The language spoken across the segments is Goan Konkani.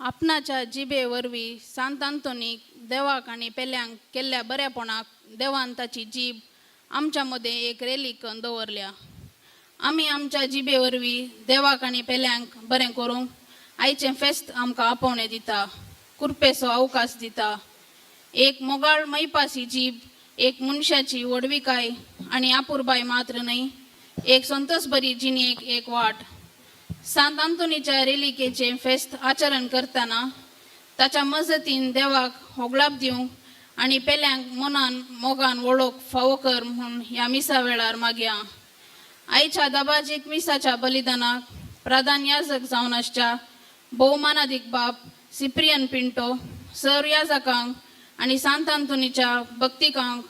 आपणाच्या जिबे वरवीं सांत आंतोनीक देवाक आनी पेल्यांक केल्ल्या बऱ्यापणाक देवान ताची जीब आमच्या मदें एक रेलीक दवरल्या. आमी आमच्या जिबे वरवीं देवाक आनी पेल्यांक बरें करूंक आयचें फेस्त आमकां आपोवणें दिता, कुरपेचो अवकाश दिता. एक मोगाळ मैपासी जीब एक मनशाची व्हडविकाय आनी आपुरबाय मात्र न्हय, एक संतोस बरी जिणेक एक वाट. सांत आंतोनीच्या रेलिकेचें फेस्त आचरण करतना ताच्या मजतीन देवाक होगळाप दिवंक आनी पेल्यांक मनान मोगान वळख फावो कर म्हूण ह्या मिसा वेळार मागया. आयच्या दबाजीक मिसाच्या बलिदानाक प्रधान याजक जावन आसच्या भोवमानादीक बाप सिप्रियन पिंटो सर याजकांक आनी सांत आंतोनीच्या भक्तिकांक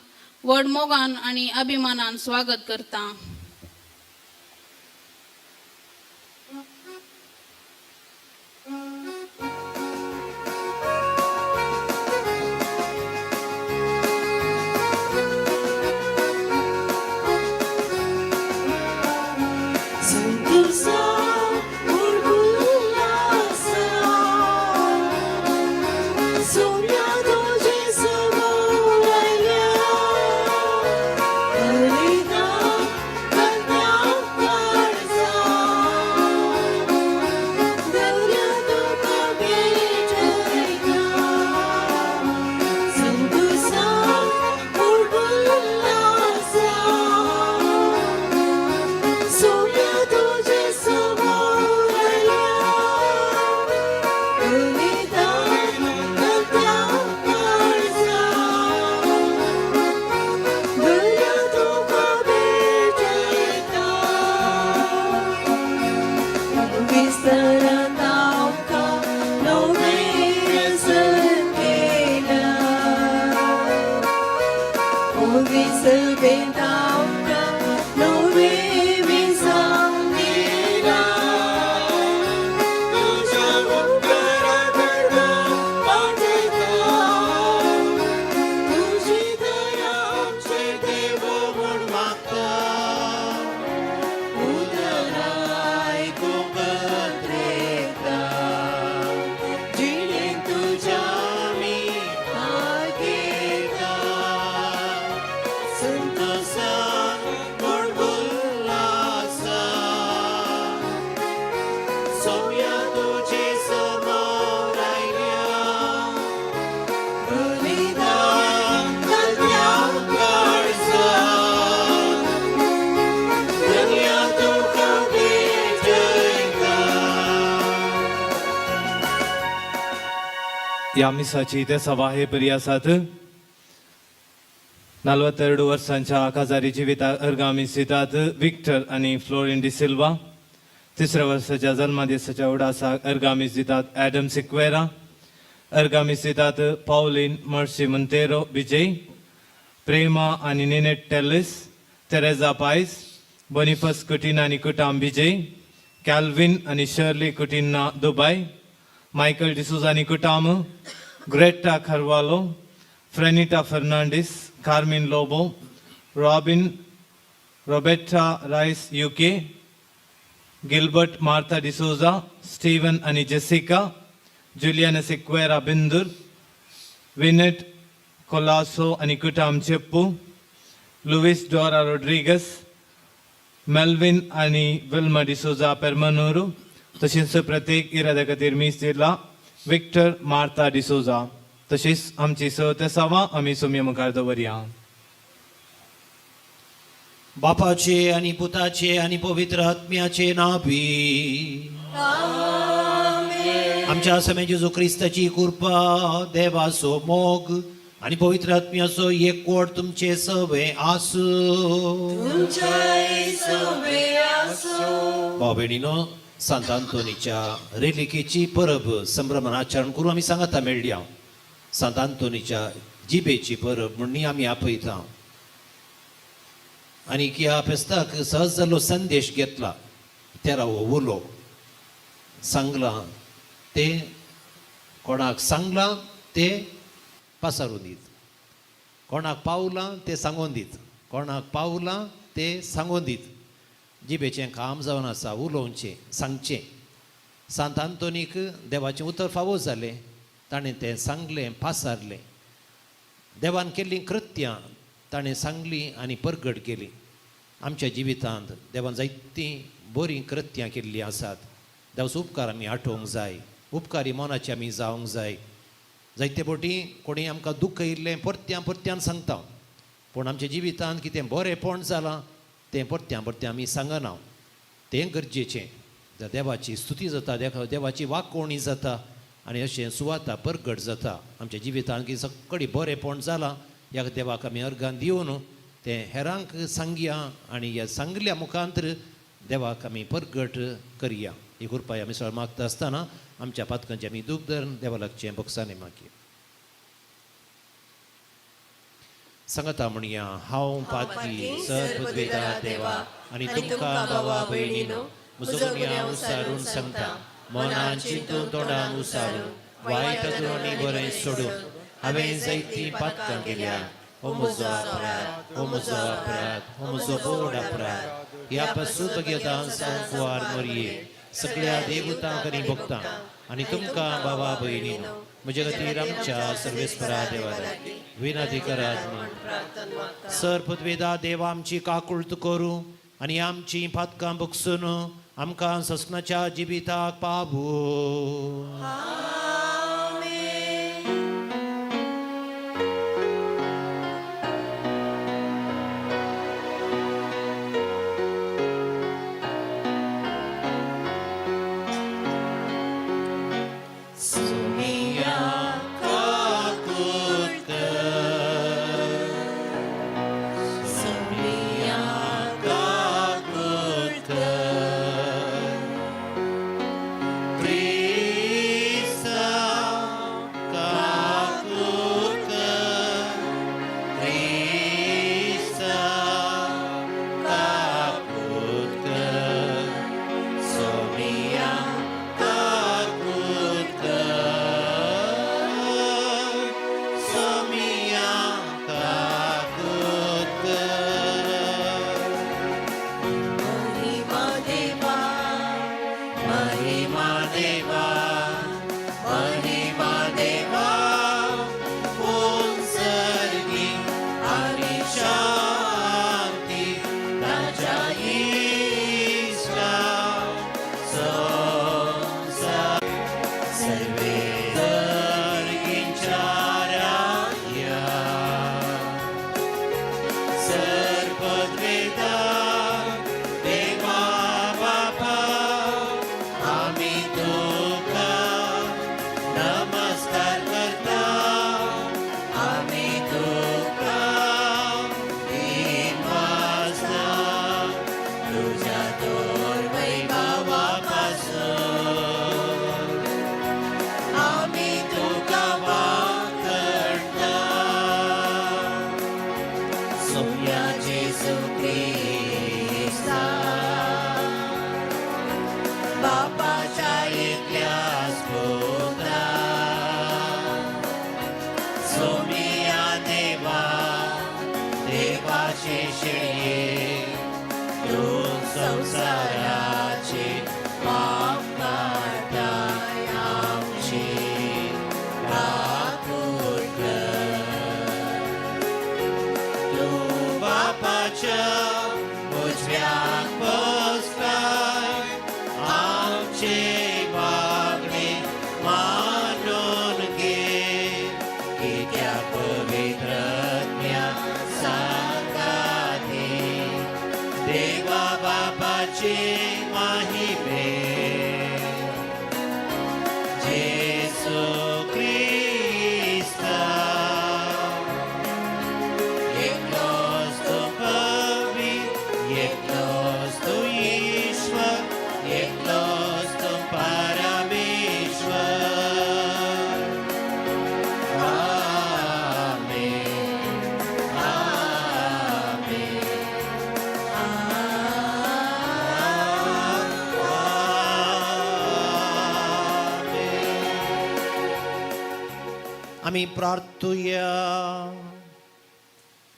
व्हड मोगान आनी अभिमानान स्वागत करता. Santosa orgulhosa, Sonia तुझे समोर आयल्या, बलिदान करता काळजा, दर्या तुका भेटयता. संतोषा orgulhosa, Sonia तुझे समोर आयल्या, बलिदान करता काळजा, दर्या तुका भेटयता. विस्तारात आमकां नवें रसन केलां, सभेंत आमकां नवें विसांव दिलां. तुज्या उपकारा करता पाठयता, तुजी दया आमचे देव म्हूण मागता. उतरां आयकूंक तरेकता, जिणेंत तुज्या आमी भाग घेता. संतोषा उल्हासा, सोम्या तुझे समोर आयल्या, बलिदान करत्या काळजा, दर्या तुका भेटयता. ह्या मिसाची ते सभा हे बरी आसात. 42 वर्सांच्या काजारी जिविता अर्गामी दितात विक्टर आनी फ्लोरिन डिसिल्वा. तिसऱ्या वर्साच्या जल्मदिसाच्या उडासाक अर्गामीस दितात ॲडम सिक्वेरा. अर्गामीस दितात पावलीन मर्सी मंतेरो विजय, प्रेमा आनी निनेट टेलिस, तेरेजा पायस, बोनिफस कुटीन आनी कुटाम विजय, कॅल्विन आनी शर्ली कुटिन्ना दुबाय, मायकल डिसोजा आनी कुटाम, Greta Carvalho, Frenita Fernandes, Carmine Lobo, Robin Roberta rice UK, Gilbert Martha D'Souza, Steven आनी जेसिका, जुलियन सिक्वेरा बिंदूर, विनेट कोलासो आनी कुटाम चेप्पू, लुईस डोरा रोड्रिगस, मेल्विन आनी विल्मा डिसोजा पेर्मनूरू. तशेंच प्रत्येक इराद्या खातीर मीस दिला विक्टर मार्था डिसोजा. तशीच आमची स तेसावां आमी सुमये मुखार दवरया. बापाचे आणि पुताचे आणि पवित्र आत्म्याचे नावी. आमच्या समे जेजू क्रिस्ताची कृपा, देवाचो मोग आणि पवित्र आत्म्याचो एकवट तुमचे सवे आसूं. तुमच्याय सवे आसूं. भाव भयणीनो, सांत आंतोनीच्या रेलिकेची परब संभ्रमान आचरण करून आमी सांगाता मेळ्ळी. सांत आंतोनीच्या जिबेची परब म्हूण आमी आपयता आनी ह्या फेस्ताक सहज जाल्लो संदेश घेतला. तेरावो उलो सांगलां ते कोणाक सांगलां ते पासारून दीत, कोणाक पावलां ते सांगून दीत, कोणाक पावलां ते सांगून दीत. जिबेचें काम जावन आसा उलोवचें, सांगचें. सांत आंतोनीक देवाचें उतर फावो जालें, ताणें तें सांगलें, पासारलें. देवान केल्लीं कृत्यां ताणें सांगलीं आनी परगट केलीं. आमच्या जिवितांत देवान जायतीं बरीं कृत्यां केल्लीं आसात. देवाचो उपकार आमी आठोवंक जाय, उपकारी मनाचे आमी जावंक जाय. जायते फावटी कोणी आमकां दुख्ख येयल्लें परत्यान परत्यान सांगता, पूण आमच्या जिवितांत कितें बरेंपण जालां तें परत्यान परत्यान आमी सांगना. तें गरजेचें. देवाची स्तुती जाता, देवाची वाकोवणी जाता आनी अशें सुवाता परगट जाता. आमच्या जिवितांत की सगळी बरेंपण जालां ह्या देवाक आमी अर्गान दिवन तें हेरांक सांगया आनी ह्या सांगल्या मुखांतर देवाक आमी परगट करया. ही कृपाय आमी सगळें मागता आसतना आमच्या पातकांचें आमी दूख धरून देवा लागचें बक्षांनी मागया. सांगता म्हणया, हांव पातकी सर पृथ्वीदा देवा आनी तुमकां भावा भयणीनो म्हजो गुन्यांव उसारून सांगता, मनान चिंतून तोंडान उसारून वायट आनी बरें सोडून हांवें जायतीं पातकां केल्या. हो म्हजो अपराध, हो म्हजो अपराध, हो म्हजो बोड अपराध. ह्या पासून भगयतां कुवार मरये सगळ्या देवतांक आनी भक्तांक आनी तुमकां बाबा भयणीनो म्हजे खातीर आमच्या सर्वेस्परा देवा लागीं विनंती करात म्हूण. सर पृथ्वीदा देवा आमची काकुळट करूं आनी आमची पातकां बगसून आमकां ससनाच्या जिविताक पावू. आमी प्रार्थुया.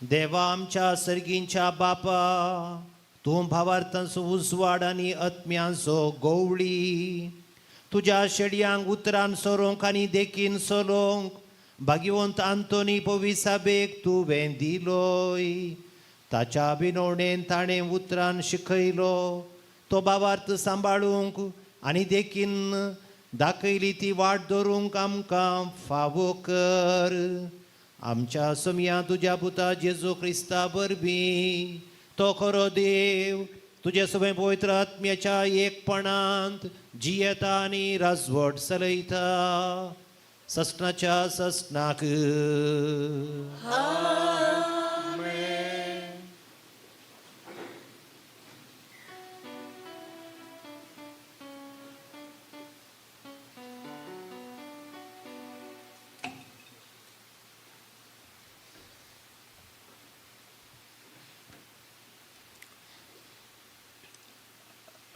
देवा आमच्या सर्गींच्या बापा, तूं भावार्थांचो उजवाड आनी आत्म्यांचो गवळी, तुज्या शेडयांक उतरान सोरोंक आनी देखीन सोलोंक भाग्यवंत आंतोनी पोविसाबेक तुवें दिलोय. ताच्या विनवणेन ताणें उतरान शिकयलो तो बाबार्थ सांबाळूंक आनी देखीन दाखयली ती वाट दवरूंक आमकां फावो कर. आमच्या सोमया तुज्या पुता जेजू क्रिस्ता वरवीं तो खरो देव तुजे सगळे पवित्र आत्म्याच्या एकपणांत जियेता आनी राजवट चलयता ससनाच्या ससनाक.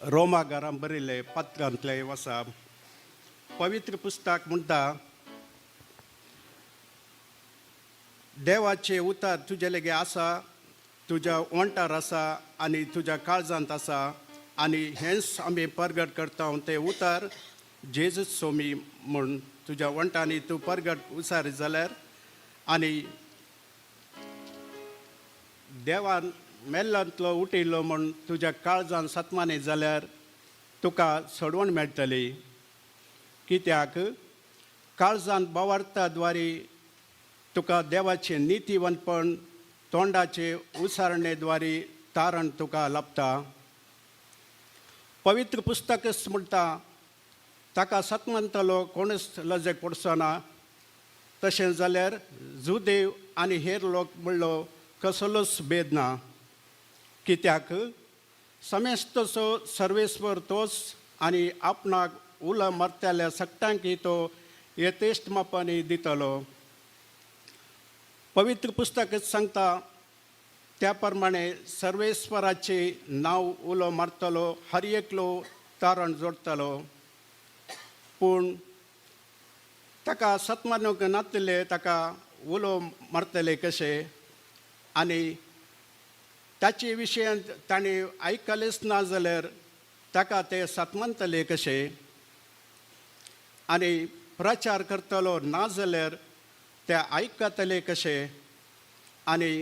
रोमागारां बरयल्ले पत्रांतले आसा. पवित्र पुस्तक म्हणटा, देवाचे उतार तुजे लागीं आसा, तुज्या ओंठार आसा आनी तुज्या काळजांत आसा आनी हेंच आमी परगट करता ते उतार जेजूस सोमी म्हूण तुज्या ओंठांनी तूं परगट उसार जाल्यार आनी देवान मेल्लांतलो उठयलो म्हूण तुज्या काळजान सत्मानी जाल्यार तुका सोडवण मेळटली. कित्याक काळजान बावार्ता द्वारी तुका देवाचें नितीवंतपण तोंडाचे उसारणे द्वारी तारण तुका लाभता. पवित्र पुस्तकच म्हणटा, ताका सतमंतलो कोणूच लजेक पडचो ना. तशें जाल्यार जुदेव आनी हेर लोक म्हणलो कसलोच भेद ना. कित्याक समेस्तचो सर्वेस्वर तोच आनी आपणाक उलो मारतल्या सगटांकी तो यथेश्ट मापांनी दितलो. पवित्र पुस्तकच सांगता, त्या प्रमाणे सर्वेस्वराचे नांव उलो मारतलो हर एकलो तारण जोडटलो. पूण ताका सतमानूंक नातले ताका उलो मारतले कशे आनी ताचे विशयांत ताणें आयकलेंच ना जाल्यार ताका ते सतमानतले कशे आनी प्रचार करतलो ना जाल्यार ते आयकतले कशे आनी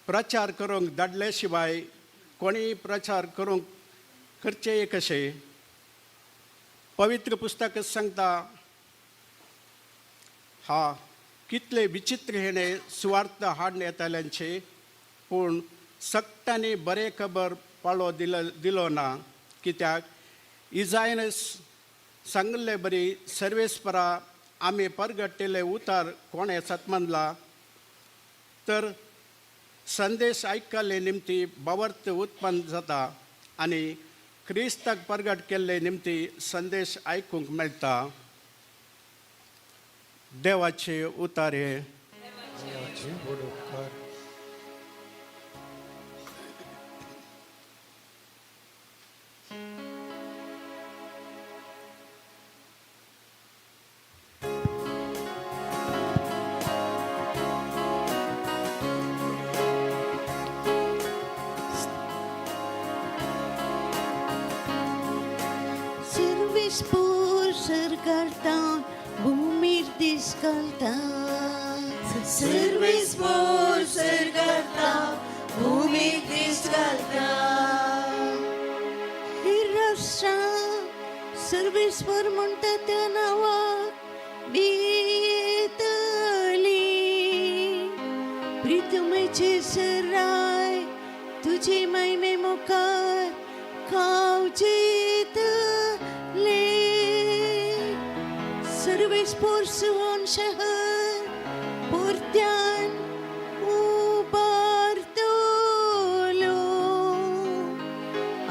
प्रचार करूंक धाडले शिवाय कोणीय प्रचार करूंक करचेय कशे. पवित्र पुस्तक सांगता, हा कितले विचित्र हेणे सुवार्थ हाडून येताल्यांचे, पूण सगटांनी बरें खबर पाळो दिलो दिलो ना. कित्याक इजायनस सांगिल्ले बरी सर्वेस्परा आमी परगट्टेले उतार कोणें सतमानला तर संदेश आयकल्ले निमती बावर्त उत्पन्न जाता आनी क्रिस्ताक परगट केल्ले निमती संदेश आयकूंक मेळटा. देवाचे उतार हे. Servis por sergartan, bumir diskaltan. Servis por sergartan, bumir diskaltan. हिरसा सर्वीस पर म्हणटा त्या नांवाक भियेतली. प्रितमेचे सराय तुजे मायमे मुखार खावचेतले. सर्वेस पोरसून शहर परत्यान उबारतलो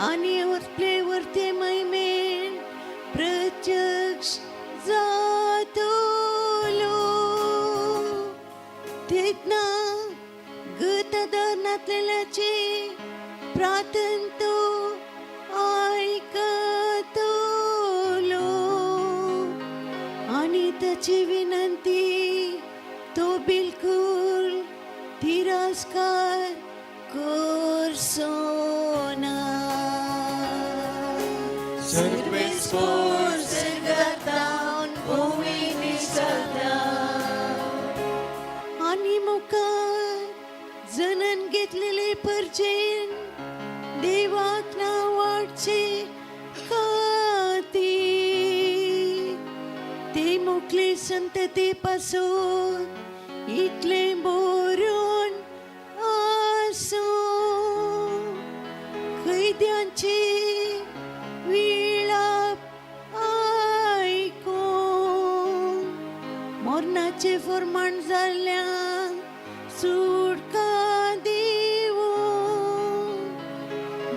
आनी वरतले वरते मैमेन प्रत्यक्ष जातलो. तेन्ना गतदार नातलेल्याचे प्रार्थन तो आयकतलो आनी ताची विनंती तो बिलकुल तिरस्कार करचो ना. सर्वेस पोर परजेन देवाक नांव वाडचे खातीर ते मुखले संतती पासून इतलें बरोवन आसूं कैद्यांची विळाप आयकून मरणाचें फुरमाण जाल्ल्यांक सुटका दिवूं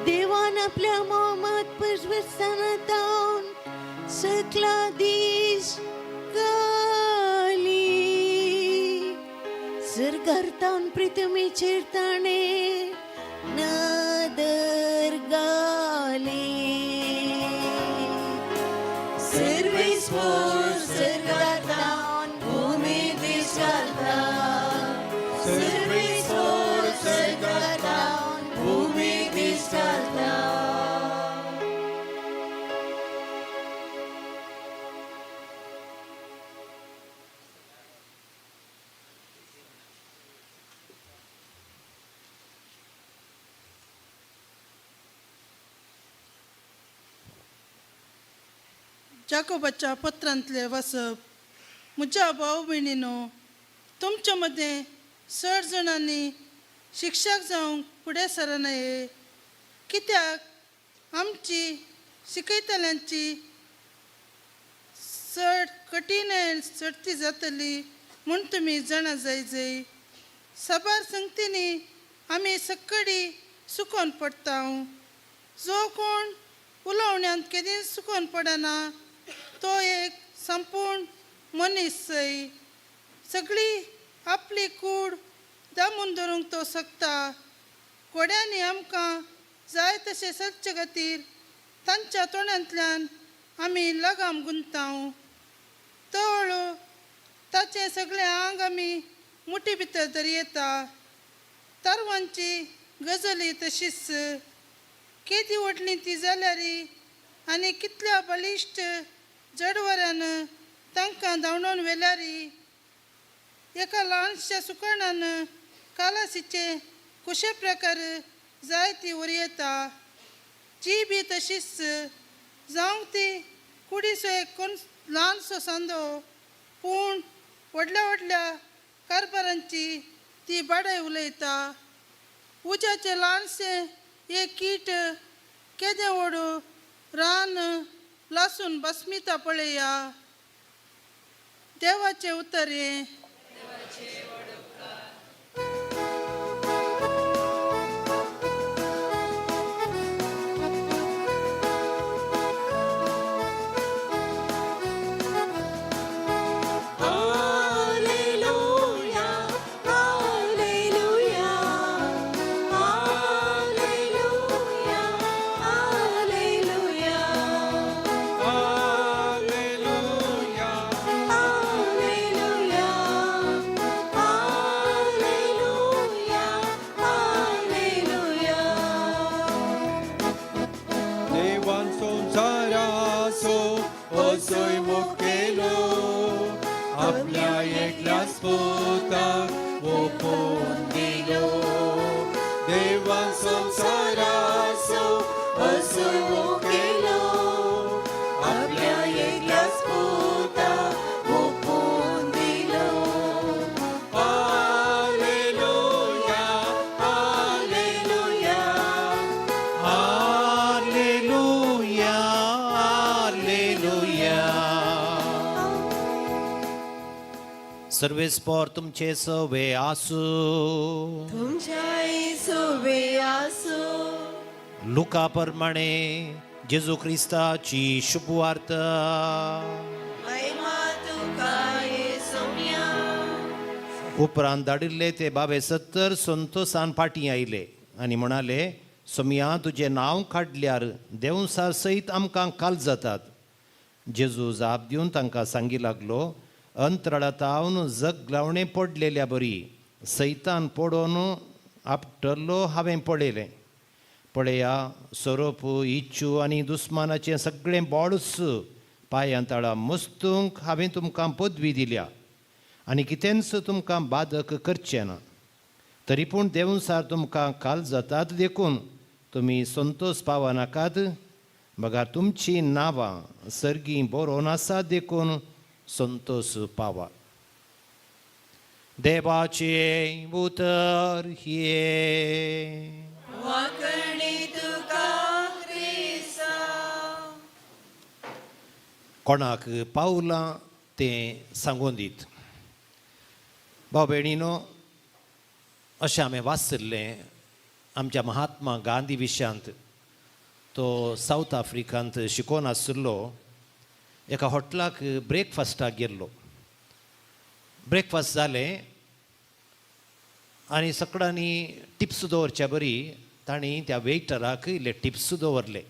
देवान आपल्या मोमात पसवस्ताना तावन सकला दीस घाली सरकार तावन प्रितमीचेर ताणें नदर घाली सर्वेस्पोर सरकार तावन भूमी दीस घालता सर्वेस्पोर सरकार तावन भूमी दीस घालता. जाकोबाच्या पत्रांतले वाचप. म्हज्या भाव भयणीनो, तुमच्या मदें चड जाणांनी शिक्षक जावंक फुडें सरनये, कित्याक आमची शिकयतल्यांची चड कठीण चडती जातली म्हूण तुमी जाणा जाय जाय. साबार संगतींनी आमी सक्कडी सुकोन पडटा. जो कोण उलोवण्यांत केदींच सुकोन पडना तो एक संपूर्ण मनीस सय, सगळी आपली कूड दामून धरूंक तो शकता. घोड्यांनी आमकां जाय तशें चलचे खातीर तांच्या तोंडांतल्यान आमी लगाम गुंताव. तवळ ताचें सगळें आंग आमी मुठी भितर दरयता. तारवांची गजली तशीच, केदी व्हडली ती जाल्यार आनी कितल्या बळिश्ट जडवरान तांकां धांवडोवन व्हेल्यार एका ल्हानशा सुकणान कालासीचे कुशे प्रकार जाय ती उरयता. जी बी तशीच, जावंक ती कुडीचो एक कोण ल्हानसो सांदो, पूण व्हडल्या व्हडल्या कारभारांची ती बाडाय उलयता. उज्याचें ल्हानशें एक कीट केदें व्हड रान लासून बसमिता पळया. देवाचें उतर हें. Alleluia, Alleluia, Alleluia, Alleluia, Alleluia. Alleluia, Alleluia, Alleluia. देवान संवसाराचो असोय मोग केलो, आपल्या एकल्याच पुताक ओंपून दिलो. देवान संवसाराचो असोय मोग केलो, आपल्या एकल्याच पुताक ओंपून दिलो. Alleluia, alleluia, alleluia, alleluia. सर्वेस्पोर तुमचे सवे आसू. तुमच्याय सोबे आसूं. लुका प्रमाणे जेजू क्रिस्ताची शुभवार्ता. महिमा तुका येसोम्या. उपरांत धाडिल्ले ते बावे 70 संतोसान फाटीं आयले आनी म्हणाले, सोमया, तुजें नांव काडल्यार देंवसार सयत आमकां काल जातात. जेजू जाप दिवन तांकां सांगी लागलो, अंतराळातावन जग लावणें पडलेल्या बरी सैतान पडोवन आपटल्लो हांवें पळयलें. पळया, सोरोप, इच्छू आनी दुस्मानाचें सगळें बोळूच पांयां तळा मस्तूंक हांवें तुमकां पदवी दिल्या आनी कितेंच तुमकां बादक करचें ना. तरी पूण देवसार तुमकां काल जातात देखून तुमी संतोश पावनाकात, बगार तुमचीं नांवां सर्गीं बरोवन आसा देखून संतोश पावा. देवाचें उतर हें. कोणाक पावलां तें सांगून दीत. भाव भयणीनो, अशें हांवें वाचिल्लें आमच्या महात्मा गांधी विशयांत. तो सावथ आफ्रिकांत शिकोवन आशिल्लो. एका हॉटलाक ब्रेकफास्टाक गेल्लो. ब्रेकफास्ट जालें आनी सगळ्यांनी टिप्स दवरच्या बरी तांणी त्या वेटराक इल्ले टिप्स दवरले.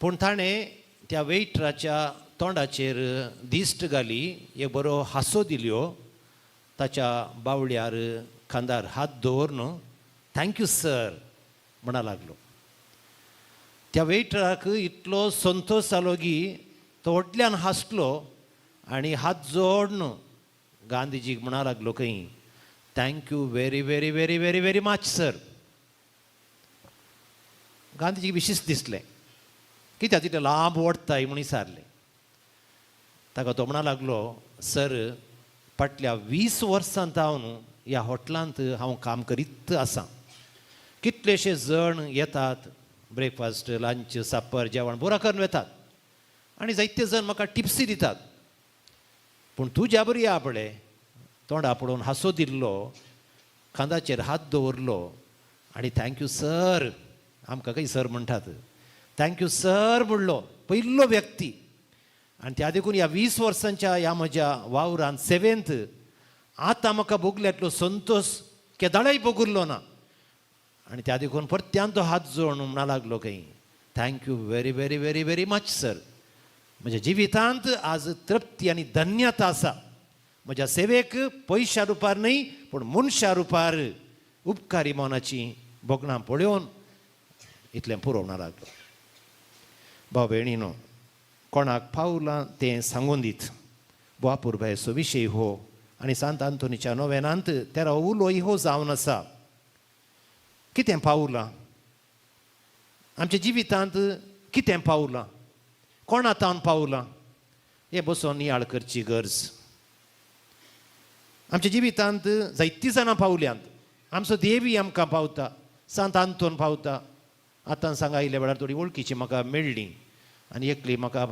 पूण ताणें त्या वेटराच्या तोंडाचेर दिश्ट घाली, एक बरो हांसो दिल्यो, ताच्या बावळ्यार खांदार हात दवरून thank you sir म्हणा लागलो. त्या वेटराक इतलो संतोश जालो की तो व्हडल्यान हांसलो आनी हात जोडून गांधीजीक म्हणा लागलो खंय, thank you very very very very very much sir. गांधीजीक विशेश दिसलें कित्याक तितलें लांब ओडटाय म्हूण विचारलें. ताका तो म्हणा लागलो, सर, फाटल्या 20 वर्सां जावन ह्या हॉटलांत हांव काम करीत आसा. कितलेशे जण येतात, ब्रेकफास्ट, लंच, सापर, जेवण बरो करून वेतात आनी जायते जण म्हाका टिप्सी दितात. पूण तुज्या बरी या पळय तोंडा पळोवन हांसो दिल्लो, खांदाचेर हात दवरलो आनी thank you sir, आमकां खंय सर म्हणटात, thank you sir म्हणलो पयलो व्यक्ती. आनी त्या देखून ह्या 20 वर्सांच्या ह्या म्हज्या वावरान सेवेंत आतां म्हाका भोगल्यांतलो संतोश केदाळय भोगुल्लो ना. आनी त्या देखून परत्यान तो हात जोडून म्हणा लागलो खंय, thank you very very very very much sir. म्हज्या जिवितांत आज तृप्ती आनी धन्यता आसा. म्हज्या सेवेक पयशा रुपार न्हय पूण मनशा रुपार उपकारी मनाची भोगणां पळोवन इतलें पुरो म्हणा लागलो. भाव भयणीनो, कोणाक पावलां तें सांगून दीत. बापुरबायेचो विशय हो आनी सांत आंतोनीच्या नोवेनांत तेरा उलोय हो जावन आसा. कितें पावलां आमच्या जिवितांत, कितें पावलां, कोणा तावन पावलां, हें बसोन नियाळ करची गरज. आमच्या जिवितांत जायतीं जाणां पावल्यांत. आमचो देवी आमकां पावता, सांत आंतोन पावता. आतां सांगा आयिल्ल्या वेळार थोडी वळखीची म्हाका मेळ्ळी आनी एकली म्हाका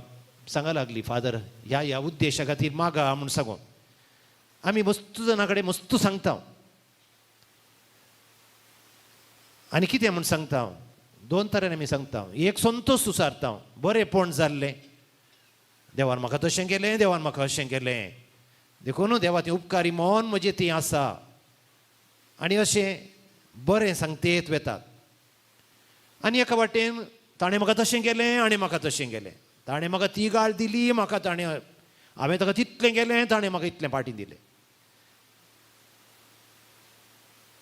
सांगा लागली, फादर ह्या ह्या उद्देशा खातीर मागा म्हूण सांगून. आमी मस्तू जाणां कडेन मस्तू सांगता आनी कितें म्हूण सांगता, दोन तरेन आमी सांगता. एक संतोश सुसारता, बरेंपण जाल्लें, देवान म्हाका तशें केलें, देवान म्हाका अशें केलें, देखून देवा ती उपकारी मन म्हजें ती आसा आनी अशें बरें सांगतेत वेतात. आनी एका वाटेन ताणें म्हाका तशें केलें आनी म्हाका तशें केलें, ताणें म्हाका ती गाळ दिली, म्हाका ताणें, हांवें ताका तितलें केलें, ताणें म्हाका इतलें फाटीं दिलें.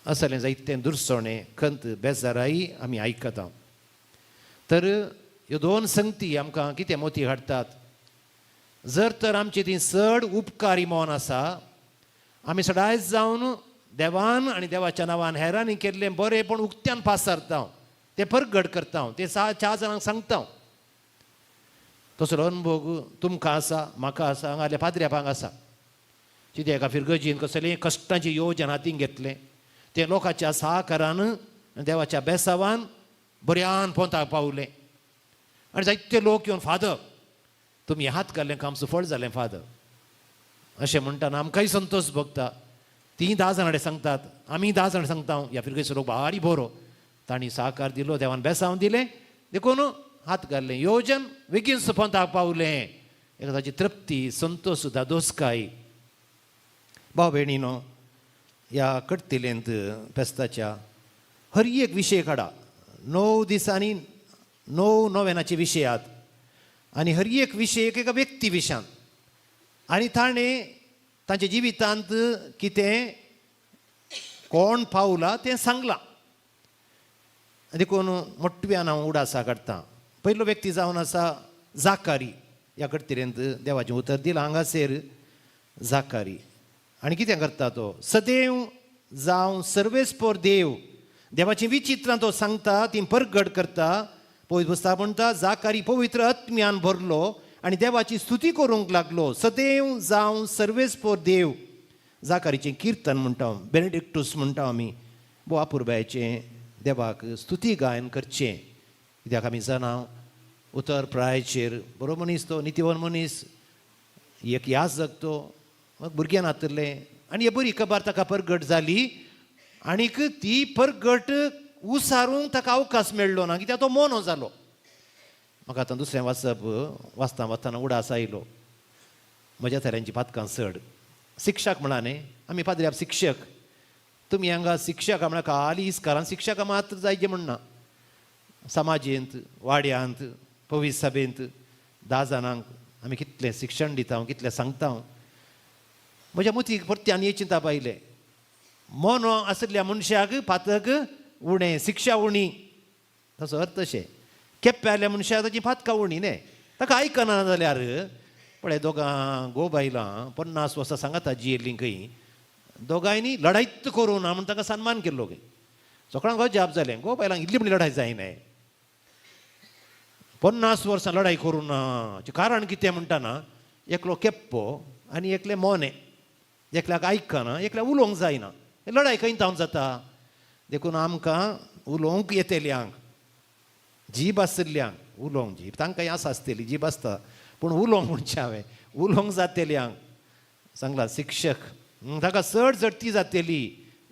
असलें जायतें दुरसोणें खंत बेजाराय आमी आयकता. तर ह्यो दोन संगती आमकां कितें मोती हाडटात. जर तर आमची ती चड उपकारी मन आसा, आमी सदांच जावन देवान आनी देवाच्या नांवान हेरांनी केल्लें बरें पूण उक्त्यान पासारता, तें परगट करता, तें चार जाणांक सांगता. तसलो अनुभव तुमकां आसा, म्हाका आसा, हांगासरल्या पाद्र्यापांक आसा. कितें एका फिरगर्जीन कसलें कश्टांचें योजन हातीन घेतलें, तें लोकांच्या सहकारान देवाच्या बेसावान बऱ्यान पोंताक पावलें आनी जायते लोक येवन, फादर तुमी हात घाल्लें काम सुफळ जालें फादर, अशें म्हणटाना आमकांय संतोश भोगता. तीं 10 जाणां कडेन सांगतात, आमी 10 जाणां सांगता, ह्या फिरगर्जेचो लोक भारी बरो, तांणी सहकार दिलो, देवान बेसांव दिलें, देखून हात घाल्लें योजन बेगीन पोंताक पावलें. एका ताची तृप्ती, संतोश, धादोसकाय. भाव भयणीनो, ह्या कट्टिलेंत फेस्ताच्या हर एक विशय काडा. 9 दिसांनी 9 नोवेनाचे विशय आहात आनी हर एक विशय एक एका व्यक्ती विशयान आनी ताणें तांच्या जिवितांत कितें कोण पावला तें सांगलां. देखून मोटव्यान हांव उडासा काडटा. पयलो व्यक्ती जावन आसा जाकारी. ह्या कट्टिलेंत देवाचें उतर दिलां हांगासर जाकारी. आनी कितें करता तो, सदैव जावं सर्वेस्पोर देव. देवाचीं विचित्रां तो सांगता, ती परगट करता. पवित्र पुस्तक म्हणटा जाकारी पवित्र आत्म्यान भरलो आनी देवाची स्तुती करूंक लागलो. सदैव जावं सर्वेस्पोर देव. जाकारीचें किर्तन म्हणटा, बेनेडिक्टूस म्हणटा आमी. भोव अपुरबायेचें देवाक स्तुती गायन करचें, कित्याक आमी जाणा उतर प्रायचेर बरो मनीस तो, नितीवन मनीस, एक याजक तो, मग भुरग्यान आतरलें आनी हे बरी खबर ताका परगट जाली आनीक ती परगट उसारूंक ताका अवकाश मेळ्ळो ना, कित्याक तो मोनो जालो. म्हाका आतां दुसरें वाचप वाचता वाचतना उडास आयलो. म्हज्या थऱ्यांची पातकां चड. शिक्षक म्हणा न्ही, आमी पाद्र्याब शिक्षक, तुमी हांगा शिक्षक म्हळ्यार खाली इस्कारान शिक्षकां मात्र जायचे म्हणना. समाजेंत, वाड्यांत, पवित्र सभेंत 10 जाणांक आमी कितलें शिक्षण दिता, कितलें सांगता. म्हज्या मतीक परती आनी चिंता पायलें, मोनो आशिल्ल्या मनशाक पातक उणें, शिक्षा उणी. ताचो अर्थ अशें, केप्प्या आयल्या मनशाक ताची पातकां उणी न्ही, ताका आयकना जाल्यार पळय दोगां गो बायलां 50 वर्सां सांगाता जियेल्लीं खंय, दोगांयनी लडायत करूं ना म्हूण ताका सन्मान केल्लो खंय. सगळ्यांक अजाप जालें, गो बायलांक इतली म्हण लडाय जायना, 50 वर्सां लडाय करूं ना. कारण कितें म्हणटा ना, एकलो केप्पो आनी एकलें मोनें, एकल्याक आयकना, एकल्याक उलोवंक जायना, लडाय खंय तावन जाता. देखून आमकां उलोवंक येतल्यांक, जीब आशिल्ल्यांक उलोवंक, जीब तांकां आसा आसतली, जीब आसता, पूण उलोवंक म्हणचें हांवें उलोवंक जातल्यांक सांगलां शिक्षक ताका चड झडती जातली,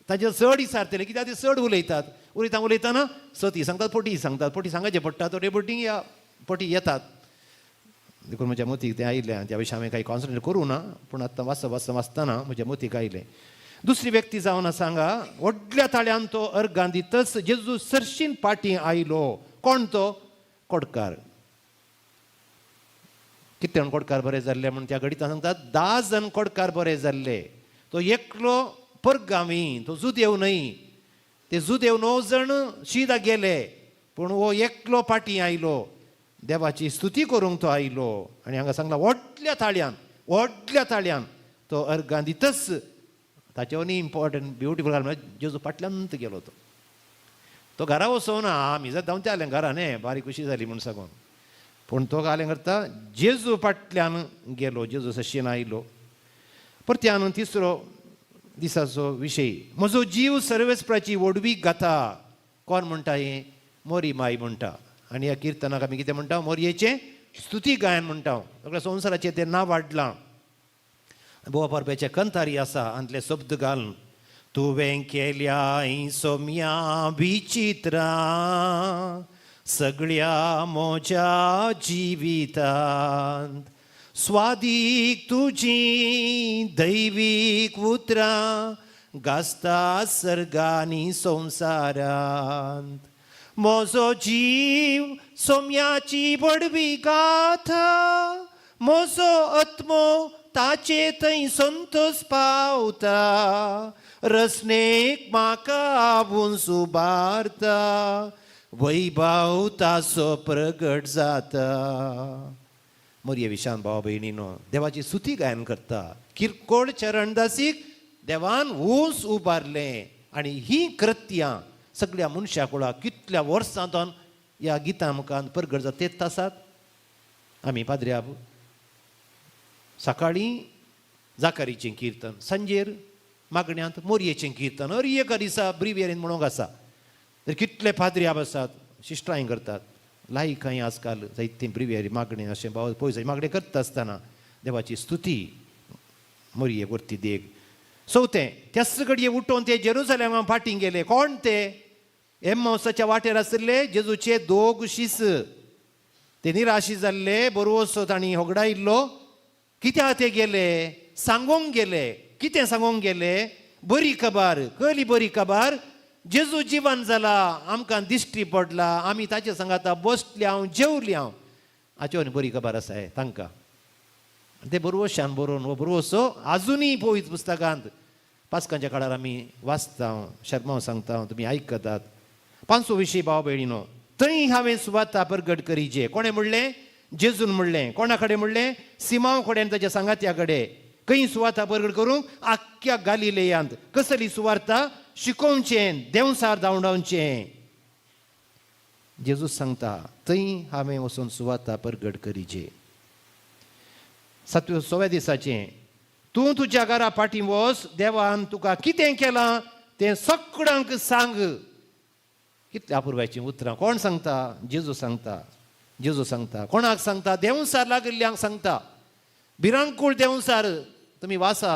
ताजेर चड विचारतले, कित्याक ते चड उलयतात. उलयता उलयतना सती सांगतात, पटी सांगतात, पटी सांगाचें पडटा, थोडे पटी या पटी येतात. देखून म्हज्या मतीक तें आयलें. त्या विशीं हांवें कांय कॉन्सन्ट्रेट करूं ना, पूण आतां वाचता वाचता वाचतना म्हज्या मतीक आयलें. दुसरी व्यक्ती जावन आसा हांगा, व्हडल्या ताळ्यान तो अर्गां दितच जेजू सरशीन पाटी आयलो. कोण तो? कोडकार. कितले जाण कोडकार बरे जाल्ले म्हूण त्या घडितान सांगतात, 10 जाण कोडकार बरे जाल्ले. तो एकलो परगांवी, तो जुदेव न्हय. ते जुदेव 9 जाण शिदा गेले, पूण हो एकलो पाटी आयलो, देवाची स्तुती करूंक तो आयलो. आनी हांगा सांगला व्हडल्या ताळ्यान, व्हडल्या ताळ्यान तो अर्गां दितच. ताचे न्ही इम्पॉर्टंट ब्युटिफूल म्हळ्यार जेजू फाटल्यान गेलो. तो तो घरा वचोना, आमी जर धांवते आलें घरा न्ही, बारीक खुशी जाली म्हूण सांगून, पूण तो घालें करता जेजू फाटल्यान गेलो, जेजू सशीन आयलो. परत्यान तिसरो दिसाचो विशय, म्हजो जीव सर्वेस्पराची व्हडवीक गाता. कोण म्हणटा हें? मोरी माई म्हणटा. आनी ह्या किर्तनाक आमी कितें म्हणटा? मोरयेचें स्तुती गायन म्हणटा. सगळ्या संवसाराचें तें नांव वाडलां. बोवा परबेचे कंतारी आसा, आंतले शब्द घालून, तुवें केल्या सोम्या विचित्रां सगळ्या म्हज्या जिवितांत, स्वादीक तुजी दैवीक उतरां गाजता सर्गांनी संवसारांत. म्हजो जीव सोम्याची व्हडवी गाथा, म्हजो आत्मो ताचे थंय संतोष पावता, रसनेक म्हाका उंच उबारता, वैभव ताचो प्रगट जाता. मोरये विशान भाव भयणीनो देवाची स्तुती गायन करता. किरकोळ चरणदासीक देवान ऊंच उबारलें. आनी ही कृत्यां सगळ्या मनशा कुळाक कितल्या वर्सां तावन ह्या गितां मुखार परगट जाता तेच आसात. आमी पाद्र्याब सकाळीं जाकारीचें किर्तन, सांजेर मागण्यांत मोरयेचें किर्तन, हर एका दिसा ब्रिवियरीन म्हणूंक आसा. तर कितले पाद्र्याब आसात, शिश्टांय करतात, लायकांय आजकाल जायतीं ब्रिवियरी मागणें अशें भाव पयस मागणें करता आसतना देवाची स्तुती मोरये वरती देग. चवथें, त्याच घडये उठोवन ते जेरुसलेमा फाटीं गेले. कोण ते? एम्मावसाच्या वाटेर आशिल्ले जेजूचे दोग शीस. ते निराशी जाल्ले, बरोसो तांणी होगडायिल्लो. कित्याक ते गेले? सांगोंक गेले. कितें सांगोंक गेले? बरी खबर. कहली बरी खबर? जेजू जिवन जाला, आमकां दिश्टी पडला, आमी ताचे सांगाता बसले हांव, जेवले हांव. हाचे आनी बरी खबर आसा तांकां. ते बरोवशान बरोवन हो बरोवसो आजुनूय पवित्र पुस्तकांत पास्कांच्या काळार आमी वाचता, शर्माव सांगता, तुमी आयकतात. पांचवो विशय भाव भयणीनो, थंय हांवें सुवाता परगट करीचे. कोणें म्हणलें? जेजून म्हणलें. कोणा कडेन म्हणलें? सिमांव कडेन, ताच्या सांगात्या कडेन. खंय सुवाता परगट करूंक आख्ख्या गालिलेयांत. कसली सुवार्ता शिकोवचें, देंवसार धांवडावचें. जेजूस सांगता थंय हांवें वचून सुवाता परगट करीचे. सातव्या सव्या दिसाचें तूं तुज्या घरा फाटीं वच, देवान तुका कितें केलां तें सगळ्यांक सांग. कितल्या अपुरबायचीं उतरां. कोण सांगता? जेजू सांगता. जेजू सांगता. कोणाक सांगता? देंवसार लागिल्ल्यांक सांगता. भिरांकूळ देंवसार. तुमी वासा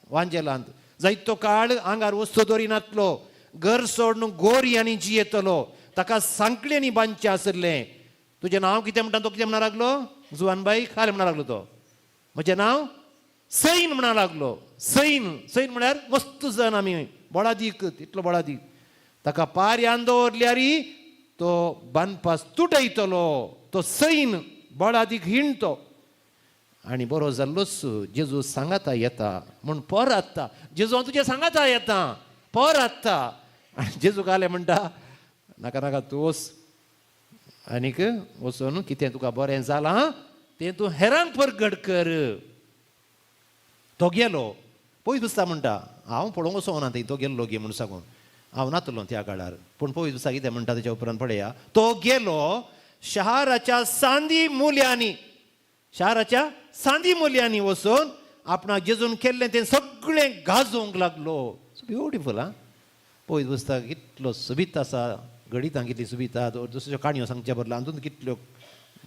वांजेलांत, जायतो काळ आंगार वस्तू दवरिनातलो, घर सोडून गोरी आनी जियेतलो, ताका सांकळ्यांनी बांदचें आशिल्लें. तुजें नांव कितें म्हणटा? तो कितें म्हणा लागलो? जुवान बाई खालें म्हणा लागलो तो. म्हजें नांव सैन म्हणा लागलो. सैन, सैन म्हळ्यार मस्त जन आमी, बळादीक, तितलो बळादीक. ताका पारयान दवरल्यारी तो बांदपास तुटयतलो. तो सैन बळादीक हिणतो आनी बरो जाल्लोच जेजू सांगाता येता म्हूण परत. जेजू हांव तुज्या सांगाता येता परत. आनी जेजू कालें म्हणटा, नाका नाका, तूं वच आनीक वचून कितें तुका बरें जालां तें तूं हेरांक परगट कर. तो गेलो. पयस दिसता म्हणटा, हांव पळोवंक वचोंक ना थंय तो गेल्लो गे म्हूण सांगून. हांव नातलो त्या काळार. पूण पयस दिसता कितें म्हणटा तेच्या उपरांत पळया. तो गेलो शहराच्या सांदी मुल्यांनी, शाराच्या सांदी मुल्यांनी वचून आपणाक जेजून केल्लें तें सगळें गाजोवंक लागलो. ब्युटिफूल. आं, पळयत बसता कितलो सोबीत आसा. गणितां कितलीं सोबीत आहात. दुसऱ्यो काणयो सांगच्या बदला हातूंत कितल्यो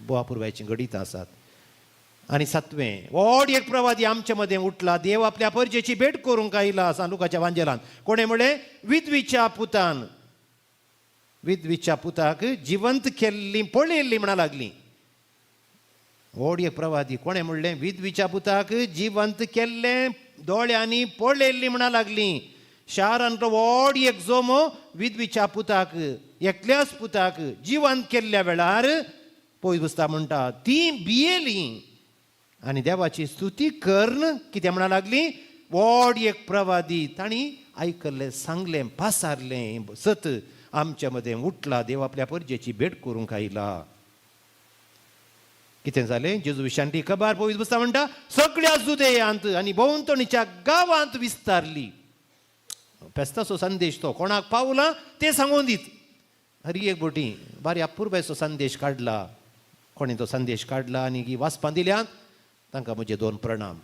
बोवा पुरवायचीं गणितां आसात. आनी सातवें, व्हड एक प्रवादी आमचे मदें उठला, देव आपल्या परजेची भेट करूंक आयला. सांत लुकाच्या वांजेलान कोणें म्हणलें? विधवीच्या पुतान. विधवीच्या पुताक जिवंत केल्ली पळयल्ली म्हणा लागली. व्हड एक प्रवादी. कोणें म्हणलें? विधवीच्या पुताक जिवंत केल्लें दोळ्यांनी पळयल्ली म्हणा लागली. शारांतलो व्हड एक जोमो विधवीच्या पुताक, एकल्याच पुताक जिवंत केल्ल्या वेळार पयस बसता म्हणटा ती भियेली आनी देवाची स्तुती करून कितें म्हणा लागली? व्हड एक प्रवादी. तांणी आयकल्लें, सांगलें, पासारलें सत. आमच्या मदें उठला, देव आपल्या परजेची भेट करूंक आयला. कितें जालें? जेजू विशांती खबर पवित्र पुस्तक म्हणटा सगळ्या जुदेयांत आनी भोंवतणीच्या गांवांत विस्तारली. फेस्ताचो संदेश तो कोणाक पावला तें सांगून दीत. हरी एक बोटी बारी अपुरबायचो संदेश काडला. कोणी तो संदेश काडला आनी ही वाचपां दिल्यात तांकां म्हजे दोन प्रणाम.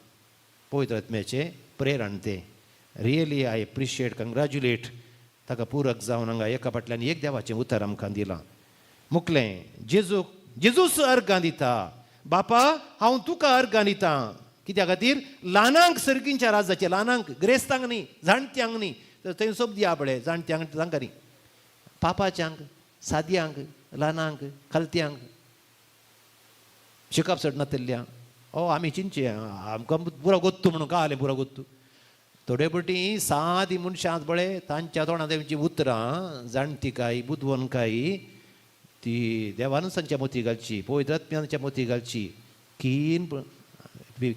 पवित्र आत्म्याचें प्रेरण तें. रियली I appreciate, congratulate ताका पुरक जावन हांगा एका फाटल्यान एक देवाचें उतर आमकां दिलां. मुकलें, जेजू, जेजूस अर्गां दिता. बापा, हांव तुका अर्गां दिता. कित्या खातीर? ल्हानांक सर्गींच्या राजाचें, ल्हानांक, ग्रेस्तांक न्ही, जाणट्यांक न्ही. तर थंय सोब दिया पळय, जाणट्यांक तांकां न्ही, पापाच्यांक, साद्यांक, ल्हानांक, खालत्यांक, शिकप चड नातिल्ल्या. ओ आमी चिंतचे आमकां पुरो गोत्तू म्हणून कळालें पुरो गोत्तू. थोडे पटी सादी मनशां पळय, तांच्या तोंडांत तेंची उतरां जाणतिकाय, बुदवंतकाय ती देवानूच तांच्या मोती घालची, पवित्र आत्म्याच्या मोती घालची. कीन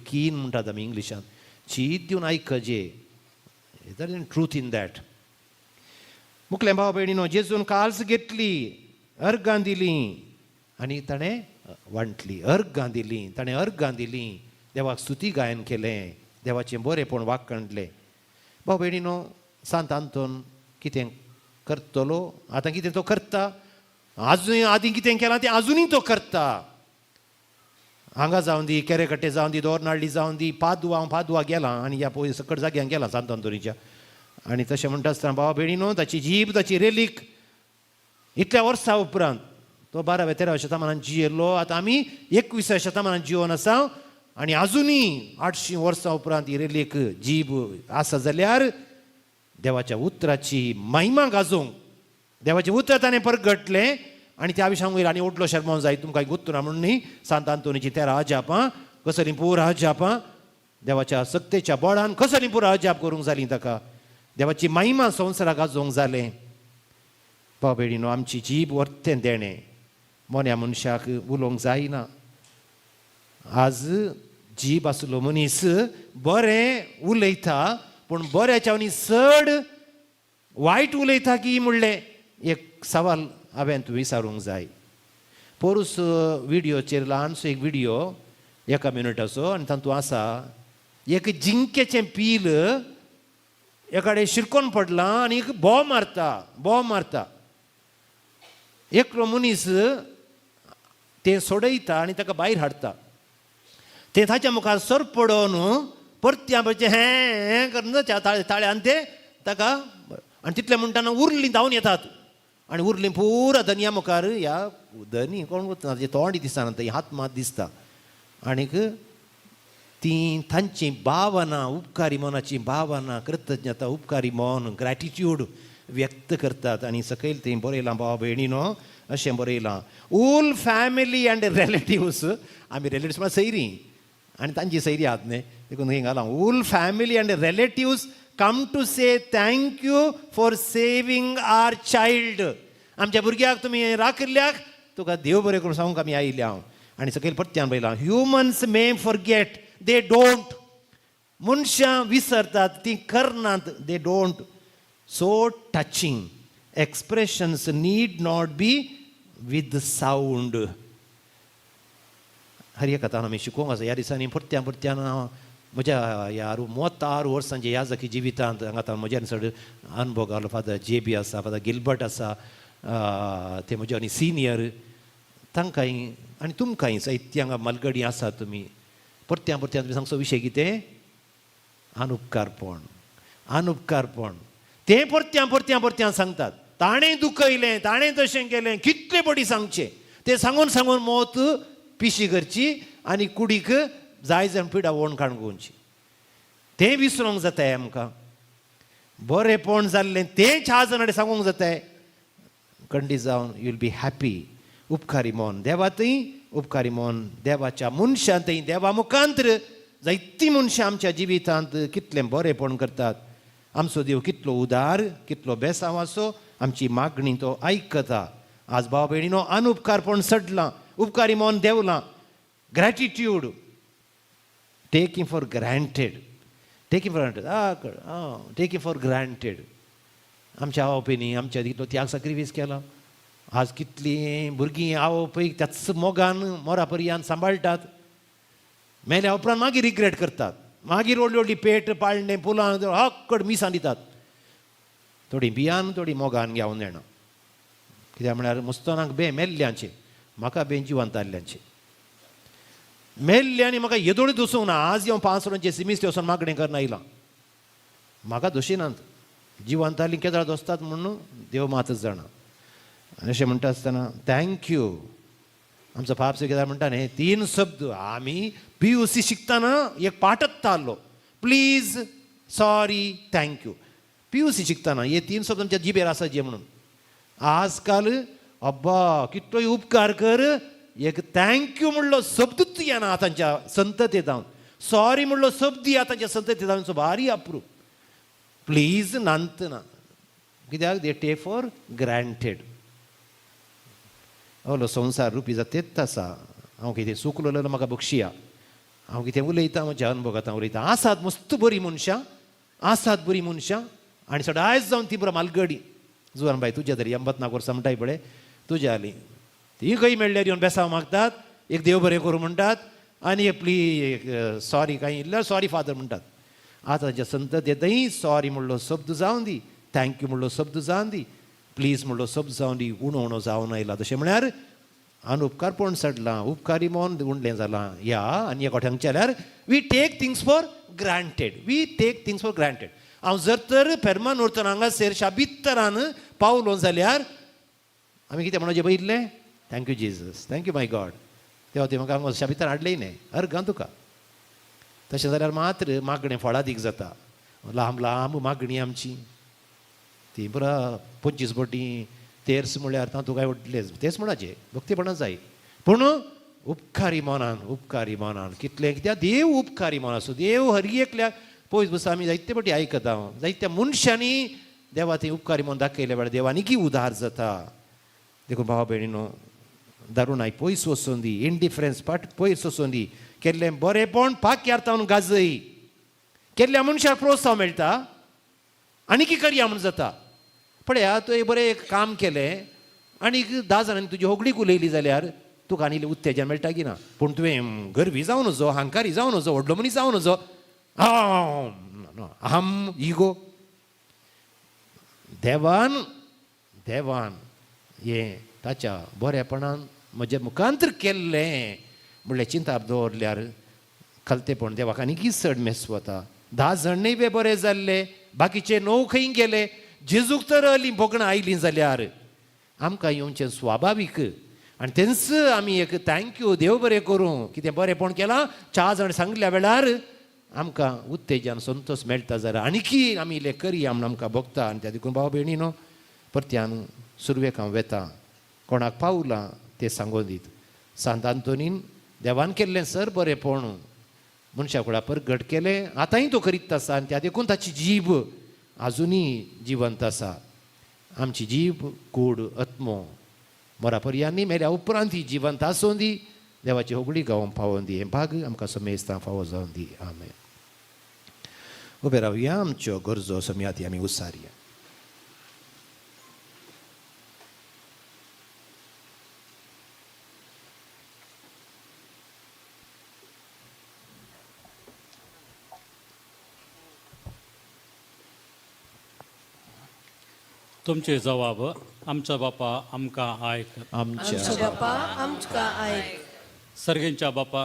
कीन म्हणटात आमी इंग्लिशान. चीत दिवन आयकजे. Truth in that. मुकलें भाव भयणीनो, जेजून काल्स घेतली, अर्गां दिलीं आनी ताणें वांटली. अर्गां दिलीं, ताणें अर्गां दिलीं. देवाक स्तुती गायन केलें, देवाचें बरेंपण वाखाणलें. भाव भयणीनो, सांत आंतोन कितें करतलो आतां? कितें तो करता आजून? आदीं कितें केलां तें आजुनूय तो करता. हांगा जावन दी, केरेकट्टे जावन दी, दोरनाळ्ळी जावन दी, पादुआ. हांव पादुआ गेलां आनी ह्या पळय सकट जाग्यान गेलां सांत आंतोनीच्या. आनी तशें म्हणटा आसतना भावा भयणीनो, ताची जीब, ताची रेलीक इतल्या वर्सां उपरांत, तो 12व्या 13व्या शतमानान जियेल्लो, आतां आमी 21व्या शतमानान जिवन आसा आनी आजुनूय 800 वर्सां उपरांत ही रेलीक, जीब आसा जाल्यार देवाच्या उतराची महिमा गाजोवंक. देवाचें उतर ताणें परगटलें आनी त्या विशयांक वयर आनी उठलो शर्माव जाय तुमकां गुत्तुना म्हणून न्ही. सांत आंतोनीची 13 अजापां कसलीं पुरा अजापां देवाच्या सक्तेच्या बळान कसलीं पुरा अजाप करूंक जालीं ताका. देवाची महिमा संवसाराक गाजोवंक जालें. भाव भयणीनो, आमची जीब वर्तें देणें. मोन्या मनशाक उलोवंक जायना. आज जीब आसलो मनीस बरें उलयता, पूण बऱ्याच्या आनी चड वायट उलयता की म्हणलें एक सवाल हांवें तूं विचारूंक जाय. पोरूस विडियोचेर ल्हानसो एक विडियो एका मिनटाचो आनी तातूंत आसा. एक जिंकेचें पील एकाडे शिरकोन पडलां आनी एक बोव मारता, बोव मारता. एकलो मनीस तें सोडयता आनी ताका भायर हाडटा. तें ताच्या मुखार सर पडोवन परत्या पळचे हें हें करून ताळे ताळ्यान तें ताका. आनी तितलें म्हणटाना उरलीं धांवन येतात आनी उरलीं पुरा धनया मुखार. ह्या धनी कोण वतना ताचें तोंड दिसना, थंय हात मात दिसता. आनीक तीं तांची भावना, उपकारी मनाची भावना, कृतज्ञता, उपकारी मन, ग्रॅटिट्यूड व्यक्त करतात. आनी सकयल थंय बरयलां, भावा भयणीनो, अशें बरयलां, ऑल फॅमिली अँड रिलेटिव्स. आमी रिलेटिव्स म्हळ्यार सैरीं आनी तांची सैरी आहात न्ही, देखून खंय घालां, all family and relatives come to say thank you for saving our child. आमच्या भुरग्याक तुमी राखिल्ल्याक तुका देव बरें करून सांगूंक आमी आयिल्ले हांव. आनी सकयल परत्यान बरयलां, humans may forget, they don't. मनशां विसरतात, ती करनात, they don't. So touching. Expressions need not be with sound. हर एक आतां आमी शिकोवंक आसा ह्या दिसांनी. परत्यान परत्यान हांव म्हज्या ह्या 36 वर्सांच्या याजकी जिवितांत हांगा आतां म्हज्यान चड अनुभव घालो फादर जे बी आसा, फादर गिलबर्ट आसा, ते म्हज्या आनी सिनियर, तांकांय आनी तुमकांय जायती हांगा मलगडी आसा. तुमी परत्यान परत्यान तुमी सांगचो विशय कितें? अनुपकारपण, अनुपकारपण. तें परत्यान परत्यान परत्यान सांगतात, ताणें दुखयलें, ताणें तशें केलें, कितले पटी सांगचें तें? सांगून सांगून मत पिशी करची आनी कुडीक जाय जाण पिडा ओण काडून. तें विसरूंक जाताय आमकां. बरेंपण जाल्लें तें चार जाणां सांगूंक जाताय. खंडीत जावन you will be happy. उपकारी मन देवा थंय, उपकारी मन देवाच्या मनशां थंय. देवा मुखांत्र जायतीं मनशां आमच्या जिवितांत कितलें बरेंपण करतात. आमचो देव कितलो उदार, कितलो बेसांव आसो, आमची मागणी तो आयकता. आज भाव भयणीनो, अनुपकारपण सडलां, उपकारी मन देवलां. Gratitude taking for granted, taking for granted, taking for granted. आमच्या आवय आमच्या कितलो त्याग सॅक्रिफायस केला. आज कितलीं भुरगीं आवय पय त्याच मोगान मोरा पर्यान सांबाळटात. मेल्या उपरांत मागीर रिग्रेट करतात. मागीर व्हडली व्हडली पेट, पाळणें, फुलां, हक्कड मिसां दितात. थोडीं बियान, थोडीं मोगान घेवन येना. कित्याक म्हळ्यार मुस्तनाक बे मेल्ल्यांचे, म्हाका बे जिवंत आसल्यांचे. मेल्ले आनी म्हाका येदोळी दोसूंक ना. आज हांव 5 वरांचे सिमीस वचून मागणें करना आयलां. म्हाका दोशिनात, जिवंत आसलीं केदळा दोसतात म्हणून देव मातच जाणा. आनी अशें म्हणटा आसतना thank you. आमचो पाप कित्याक म्हणटा न्ही, तीन शब्द आमी पीयूसी शिकतना एक पाठच आसलो, please, sorry, thank you. PUC शिकतना हे तीन शब्द आमच्या जिबेर आसा जे म्हणून. आजकाल अब्बा, कितलोय उपकार कर, एक thank you म्हणलो शब्दूच येना तांच्या संतते जावन. सॉरी म्हणलो शब्द या तांच्या संतते जावन भारी अप्रूप. प्लीज नांत ना. कित्याक? They take for granted. असलो संवसार रुपी जाता तेच आसा. हांव कितें चुकलो जाल्यार म्हाका बक्षिया. हांव कितें उलयतां, म्हज्या अनुभवांत उलयतां. आसात मस्त बरीं मनशां, आसात बरीं मनशां आनी सदांच आयज जावन ती बरो मालगडी. जुवान बाय, तुज्या तरी 84 वर्सां म्हणटाय पळय, तुज्या आली ती खंय मेळ्ळ्यार येवन बेसांव मागतात, एक देव बरें करूं म्हणटात आनी एक प्लीज, सॉरी, कांय इल्ल्यार सॉरी फादर म्हणटात. आतां तांच्या संततेतय सॉरी म्हणलो शब्द जावन दी, thank you म्हणलो शब्द जावन दी, प्लीज म्हणलो शब्द जावन दी, उणो उणो जावन आयला. तशें म्हळ्यार अनुपकारपण सडलां, उपकारी मन उणलें जालां. ह्या आनी एक हांगचें जाल्यार we take things for granted, we take things for granted. हांव जर तर पेरमानूर हांगासर शाबित्तरान पावलो जाल्यार आमी कितें म्हणपाचें पळयिल्लें? Thank you Jesus, thank you my God. तेव्हा ते म्हाका हांगा शाबित्तर हाडलें न्ही, अर्गां तुका. तशें जाल्यार मात्र मागणें फळादीक जाता. लांब लांब मागणी आमची ती पुरा 25 बोटी तेर्स म्हळ्यार तातूंत काय व्हडलें तेच म्हणपाचें भक्तीपणा जाय, पूण उपकारी मनान, उपकारी मनान कितलें. कित्याक देव उपकारी मन आसूं. देव हर एकल्याक पयस बस आमी जायते फावटी आयकता, जायत्या मनशांनी देवा थंय उपकारी मन दाखयल्या वेळार देव आनीकय उदार जाता. देखून भावा भयणीनो, दारुणाय पयस वचून दी, इंडिफरन्स पाट पयस वचून दी. केल्लें बरेंपण पाक्यार तावन गाजय. केल्ल्या मनशाक प्रोत्साहन मेळटा, आनी करया म्हूण जाता. पळया, तुवें बरें एक काम केलें आनी 10 जाणांनी तुजी होगडीक उलयली जाल्यार तुका आनी उत्तेजन मेळटा की ना? पूण तुवें गर्वी जावं नजो, हांकारी जावं नजो, व्हडलो मनीस जावं नजो. अहम इगो. देवान देवान हें ताच्या बरेपणान म्हज्या मुखांतर केल्लें म्हणल्यार चिंताप दवरल्यार खालतेपण देवाक आनीकय चड मेस वता. 10 जाण न्हय बे बरे जाल्ले, बाकीचे 9 खंय गेले? जेजूक तर अली भोगणां आयलीं जाल्यार आमकां येवचें स्वाभावीक. आनी तेंच आमी एक thank you देव बरें करूं कितें बरेंपण केलां 4 जाण सांगल्या वेळार आमकां उत्तेजन संतोश मेळटा जाल्यार आनीकी आमी इल्लें करया म्हूण आमकां भोगता. आनी त्या देखून भाव भयणी न्हू परत्यान सुरवेक हांव वेता कोणाक पावलां तें सांगून दीत. सांत आंतोनीन देवान केल्लें सर बरेंपण मनशा कुडा परगट केलें, आतांय तो करीत आसा आनी त्या देखून ताची जीब आजुनूय जिवंत आसा. आमची जीब कूड आत्मो मरा पर्यांनी मेल्या उपरांत ही जिवंत आसूं दी, देवाची होगळी गावोवंक पावोवन दी, हें भाग आमकां समेस्तां फावो जावन दी. आमेन. उबे रावया, आमच्यो गरजो समियाती आमी उसारया. तुमचे जवाब आमचा बापा आमकां आयक. आमच्या बापा आमकां आयक. सर्गींच्या बापा,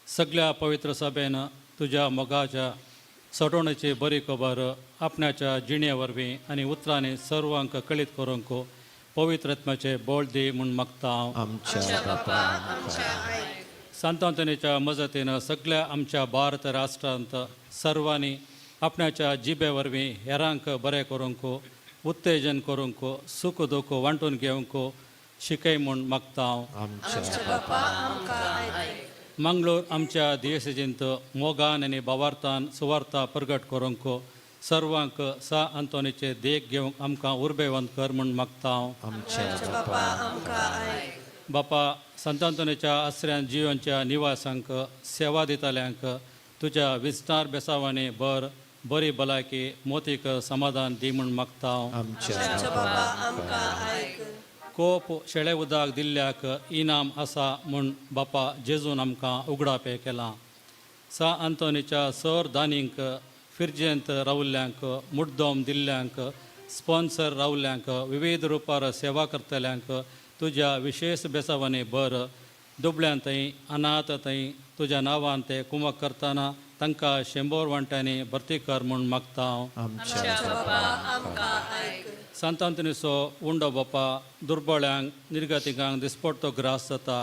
सगळ्या पवित्र सभेन तुज्या मोगाच्या सटवणेची बरी खबर आपणाच्या जिणे वरवीं आनी उतरांनी सर्वांक कळीत करूंक पवित्र आत्म्याचे बळ दी म्हूण मागता हांव. आमच्या बापा सांतांतनीच्या मजतीन सगळ्या आमच्या भारत राष्ट्रांत सर्वांनी आपणाच्या जिबे वरवीं हेरांक बरें करूंक, उत्तेजन करूंक, सुख दुख वांटून घेवंक शिकय म्हूण मागता हांव. आमच्या बापा आमकां आयक. मंगळूर आमच्या दियेसेजींत मोगान आनी भावार्थान सुवार्ता प्रगट करूंक सर्वांक सा आंतोनीचे देख घेवंक आमकां उर्बेवंत कर म्हूण मागता हांव. आमच्या बापा आमकां आयक. बापा, संतांतोनीच्या आसऱ्यान जिवनच्या निवासांक सेवा दितल्यांक तुज्या विस्तार बेसावांनी बर बरी भलायकी मोतीक समाधान दी म्हूण मागता हांव. आमच्या बापा आमकां आयक. कोप शेळे उदक दिल्ल्याक इनाम आसा म्हूण बापा जेजून आमकां उगडापें केलां. सा आंतोनीच्या सर दानींक, फिर्जेंत रावल्ल्यांक, मुड्डोम दिल्ल्यांक, स्पॉन्सर रावल्ल्यांक, विविध रुपार सेवा करतल्यांक तुज्या विशेश बेसावांनी बर दुबळ्यां थंय अनाथ थंय तुज्या नांवान ते कुमक करतना तांकां 100 वांट्यांनी भरती कर म्हूण मागता हांव. आमच्या बापा आमकां आयक. सांतांतनीचो उंडो बापा दुर्बळ्यांक निर्गतिकांक दिसपडतो ग्रास जाता,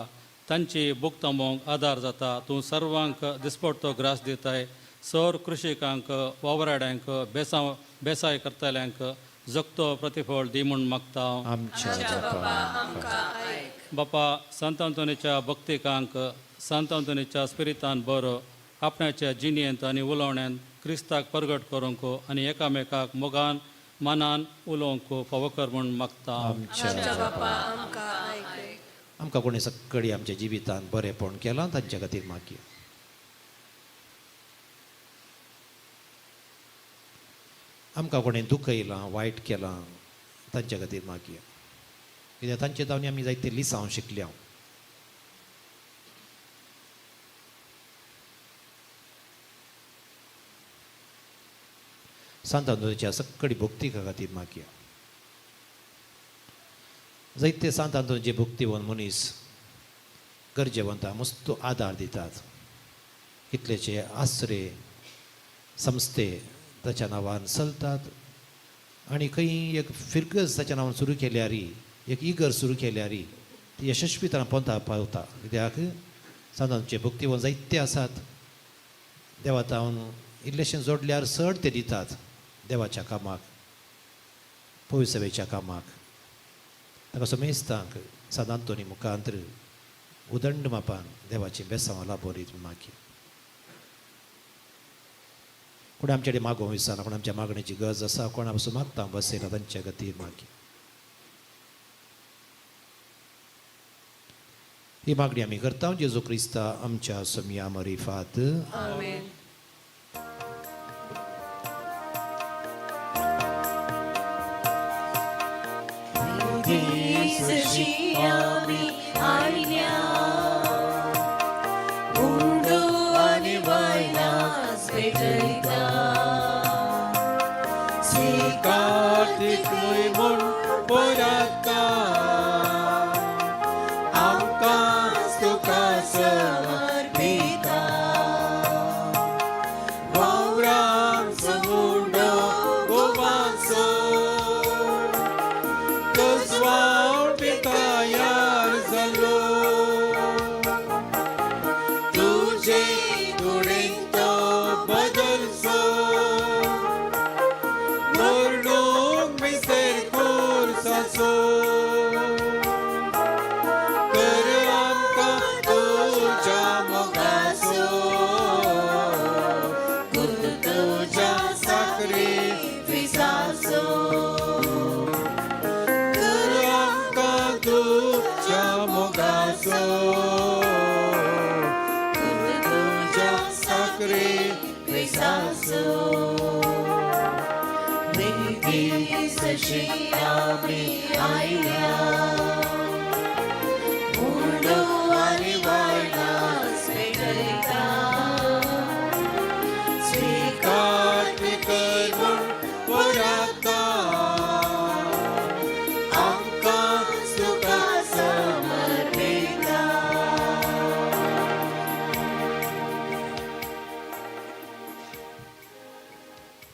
तांची भूक थांबोवंक आदार जाता. तूं सर्वांक दिसपडतो ग्रास दिताय. सर कृशिकांक, वावराड्यांक, बेसाव बेसाय करतल्यांक जगतो प्रतिफळ दी म्हूण मागता हांव. आमच्या बापा आमकां आयक. बापा, सांतांतोनीच्या भक्तिकांक सांतांतोनीच्या स्पिरितान बरो आपणाच्या जिणेंत आनी उलोवण्यांत क्रिस्ताक परगट करूंक आनी एकामेकाक मोगान मनान उलोवंक फावो कर म्हूण मागता हांव. आमच्या बापा आमकां आयक. आमकां कोणी सगळी आमच्या जिवितान बरेंपण केलां तांच्या खातीर मागया. आमकां कोणें दुखयलां, वायट केलां तांच्या खातीर मागया. कित्याक तांचे तावणी आमी जायते लिसांव शिकल्या. सांत आंतोनीच्या सगळी भक्तिका खातीर मागया. जायते सांत आंतोनीचे भक्तिवंत मनीस गरजेवंता मस्त आदार दितात. कितलेशे आसरे संस्थे ताच्या नांवान चलतात आनी खंय एक फिरगज ताच्या नांवान सुरू केल्यार, एक इगर्ज सुरू केल्यार ती यशस्वीतान पोंता पावता. कित्याक सांत आंतोनीचे भक्तिवंत जायते आसात. देवा तावन इल्लेशें जोडल्यार चड ते दितात देवाच्या कामाक, पविसभेच्या कामाक. ताका समेस्तांक सांत आंतोनी मुखांतर उदंड मापान देवाचीं बेसांवां लाबोरीत मागीर. कोण आमच्या कडेन मागोवंक विसरना, कोण आमच्या मागणेची गरज आसा, कोणा पसून मागता बसयला तांच्या खातीर मागीर. ही मागणी आमी करता जेजू क्रिस्ता आमच्या सोमया मरिफात. आमेन. आमी आयल्या उंडो आनी बायलां पेटयल्या. क्री क्रिसासो बेगीसशी आमी आयल्या उंडो आनी वायलास पेटयता स्वीकार कर म्हूण पराता आमकां तुका समर्पिता.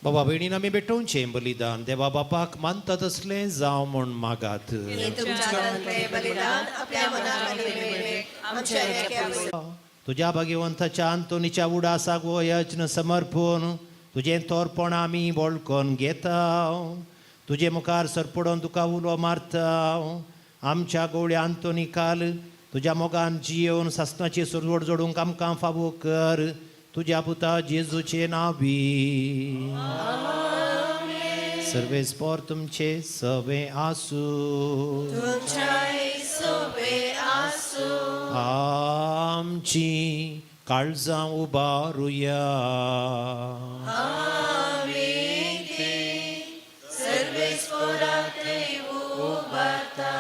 बाबा भयणीन आमी भेटोवचें बलिदान देवा बापाक मानता तसलें जावं म्हूण मागात. हे तुमच्या हातांतलें बलिदान आपल्या मनाक आनी मेळवे आमच्या एका तुज्या भाग्यवंताच्या आंतोनीच्या उडासाक हो यज्ञ समर्पून तुजें तोरपण आमी वळखून घेता. तुजे मुखार सरपडोन तुका उलो मारता. आमच्या गवळ्या आंतोनी काल तुज्या मोगान जियेवन सासणाची सुरवड जोडूंक आमकां फावो कर तुज्या पुता जेजूचे नांवी. सर्वेस्पोर तुमचे सवे आसूं. तुमच्याय सोबे आसूं. आमची काळजां उबारुया. आमी ती सर्वेस्पोराक उबारता.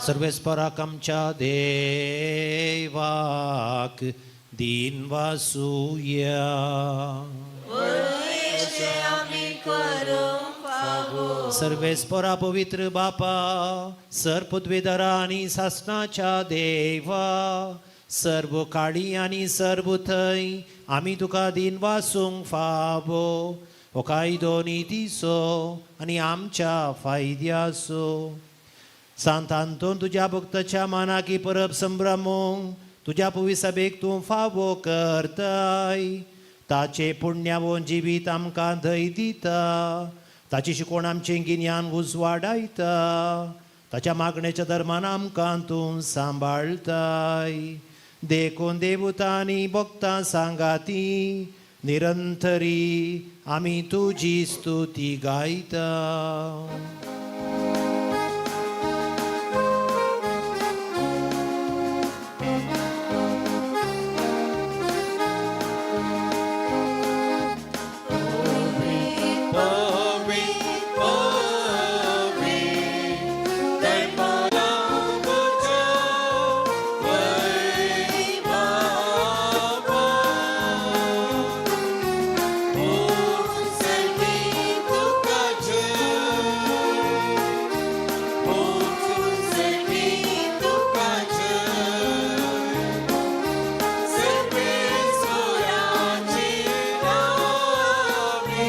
सर्वेस्पराक आमच्या देवाक दीन वासुया. वयचे आमी करूंक फावो. सर्वेस्परा पवित्र बापा, सर पदवेदारा आनी सासणाच्या देवा, सर्व काळी आनी सर्व थंय आमी तुका दीन वासूंक फावो. हो कायदो नितीचो आनी आमच्या फायद्याचो. सांत आंतोन तुज्या भक्ताच्या मानाकी परब संभ्रमूंक तुज्या पुविसभेक तूं फावो करताय. ताचे पुण्यावोन जिवीत आमकां धय दिता. ताची शिकवण आमचें गिन्यान उजवाडायता. ताच्या मागणेच्या धर्मान आमकां तूं सांबाळताय. देखून देवतांनी भक्तां सांगाती निरंतरी आमी तुजी स्तुती गायता. पवी पवी दर्पणा म्हज्या वैभावा उत्सर्गी तुका जय, उत्सर्गी तुका जय, सर्वेस्वराचे नावे.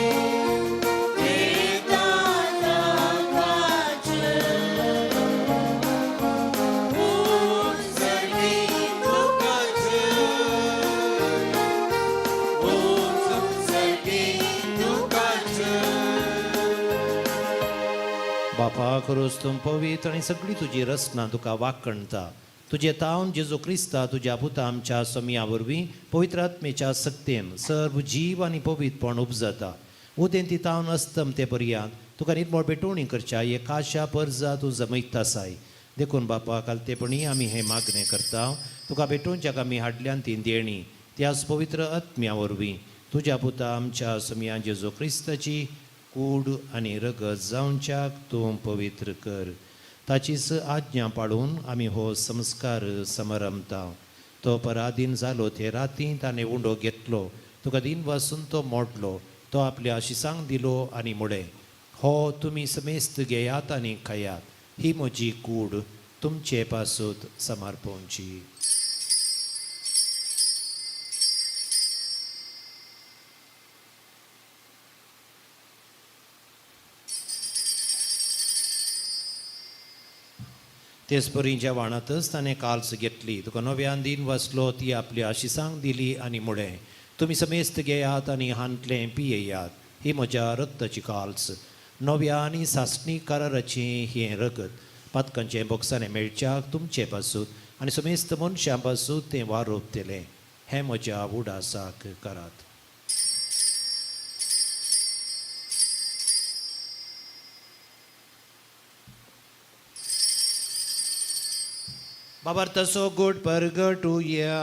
बापा खरोच तूं पवित्र आनी सगळी तुजी रचना तुका वाकणता. तुजे तावन जेजू क्रिस्ता तुज्या पुता आमच्या सोमया वरवीं पवित्र आत्मेच्या सक्तेन सर्व जीव आनी पवित्रपण उपजता. उदेंती तावन अस्तम ते पर्यांत तुका निर्मळ भेटवणी करच्या एकाशा परजा तूं जमयता आसाय. देखून बापा कालतेपणी आमी हें मागणें करता. तुका भेटोवच्याक आमी हाडल्यान ती देणी त्याच पवित्र आत्म्या वरवीं तुज्या पुता आमच्या सोमया जेजू क्रिस्ताची कूड आनी रगत जावच्याक तूं पवित्र कर. ताचीच आज्ञा पाळून आमी हो संस्कार समारंभता. तो पराधीन जालो ते राती ताणें उंडो घेतलो, तुका दिन वासून तो मोडलो, तो आपल्या शिसांक दिलो आनी मुळें, हो तुमी समेस्त घेयात आनी खायात, ही म्हजी कूड तुमचे पासूत समर्पोवची. तेच परी जेवणातच ताणें काल्स घेतली, तुका नव्यान दिन वाचलो, ती आपल्या शिसांक दिली आनी मुळें, तुमी समेस्त घेयात आनी हांतलें पियेयात, ही म्हज्या रक्ताची काल्स, नव्या आनी सासणी कराराचें हें रगत, पातकांचें बोगसाणें मेळच्याक तुमचे पासूत आनी समेस्त मनशां पासूत तें वारोपतलें. हें म्हज्या उडासाक करात. बाबर तसो गोड परगटुया.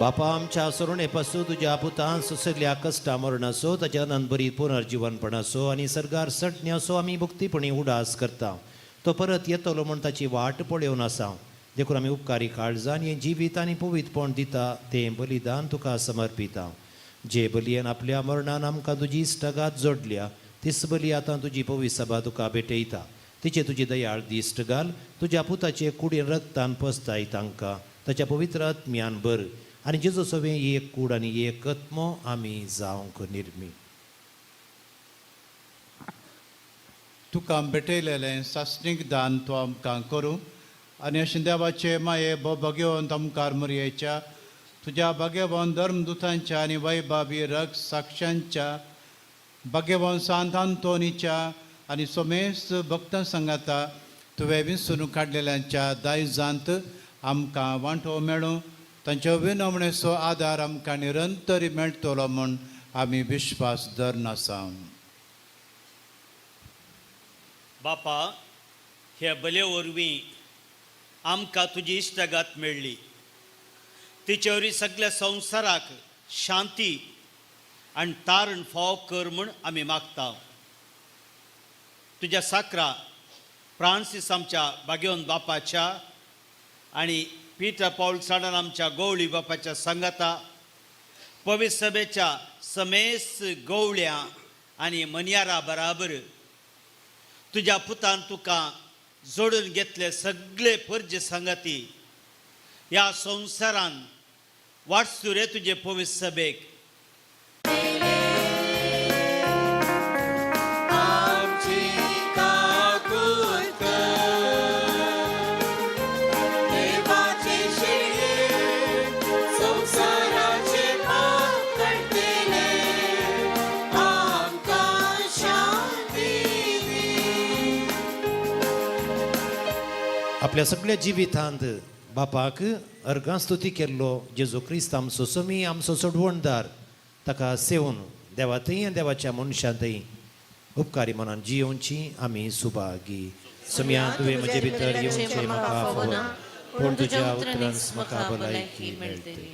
बापा आमच्या सरुणे पासून तुज्या पुतान सोंशिल्ल्या कश्टा मरणाचो ताच्या अनंतभरीत पुनर्जिवनपणाचो आनी सर्गार सटण्याचो आमी भक्तीपणी उडास करता. तो परत येतलो म्हूण ताची वाट पळोवन आसा. देखून आमी उपकारी काळजान हें जिवीत आनी पवित्रपण दिता तें बलिदान तुका समर्पिता. जे बलयेन आपल्या मरणान आमकां तुजी इश्टागात जोडल्या तीच बली आतां तुजी पवित्र सभा तुका भेटयता. तिचे तुजी दयाळ दिश्ट घाल, तुज्या पुताचे कुडीन रक्तान पसताय तांकां ताच्या पवित्र आत्म्यान भर आनी जेजू सवें एक कूड आनी एक आत्मो आमी जावंक निर्मी. तुका भेटयलेलें सासणीक दान तूं आमकां करूं आनी अशें देवाचे माये भो भाग्यवंत आमकार मरयेच्या तुज्या भाग्यवंत धर्मदुतांच्या आनी वैभावी रग साक्षांच्या भाग्यवंत सांत आंतोनीच्या आनी सोमेस्त भक्तां सांगाता तुवें विसरून काडलेल्यांच्या दायजांत आमकां वांटो मेळूं, तांच्या विनवणेचो आदार आमकां निरंतर मेळटलो म्हूण आमी विश्वास धरून आसा. बापा, हे बले वरवीं आमकां तुजी इश्टागात मेळ्ळी. तिचे वरवीं सगल्या संवसाराक शांती आनी तारण फावो कर म्हूण आमी मागता. तुज्या साकरा फ्रांसीस आमच्या भाग्यवंत बापाच्या आनी पिटर पावल साडन आमच्या गवळी बापाच्या सांगाता पवित्र सभेच्या समेस गवळ्या आनी मनियारा बराबर तुज्या पुतान तुका जोडून घेतले सगळे परजे सांगाती ह्या संवसारान वाटसू रे तुजे पवित्र सभेक. आमची काकूत कर, देवाचे शिडये संवसाराचे पाप काडटले, आमकां शांती दी. आपल्या सगळ्या जिवितांत बापाक अर्गां स्तुती केल्लो जेजू क्रिस्त आमचो समी आमचो सोडवणदार ताका सेवन देवातय आनी देवाच्या मनशांतय उपकारी मनान जियोवची आमी सुभागी. समिया तुवें म्हजे भितर येवचें म्हाका फावना, पूण तुज्या उतरान म्हाका भलायकी मेळटली.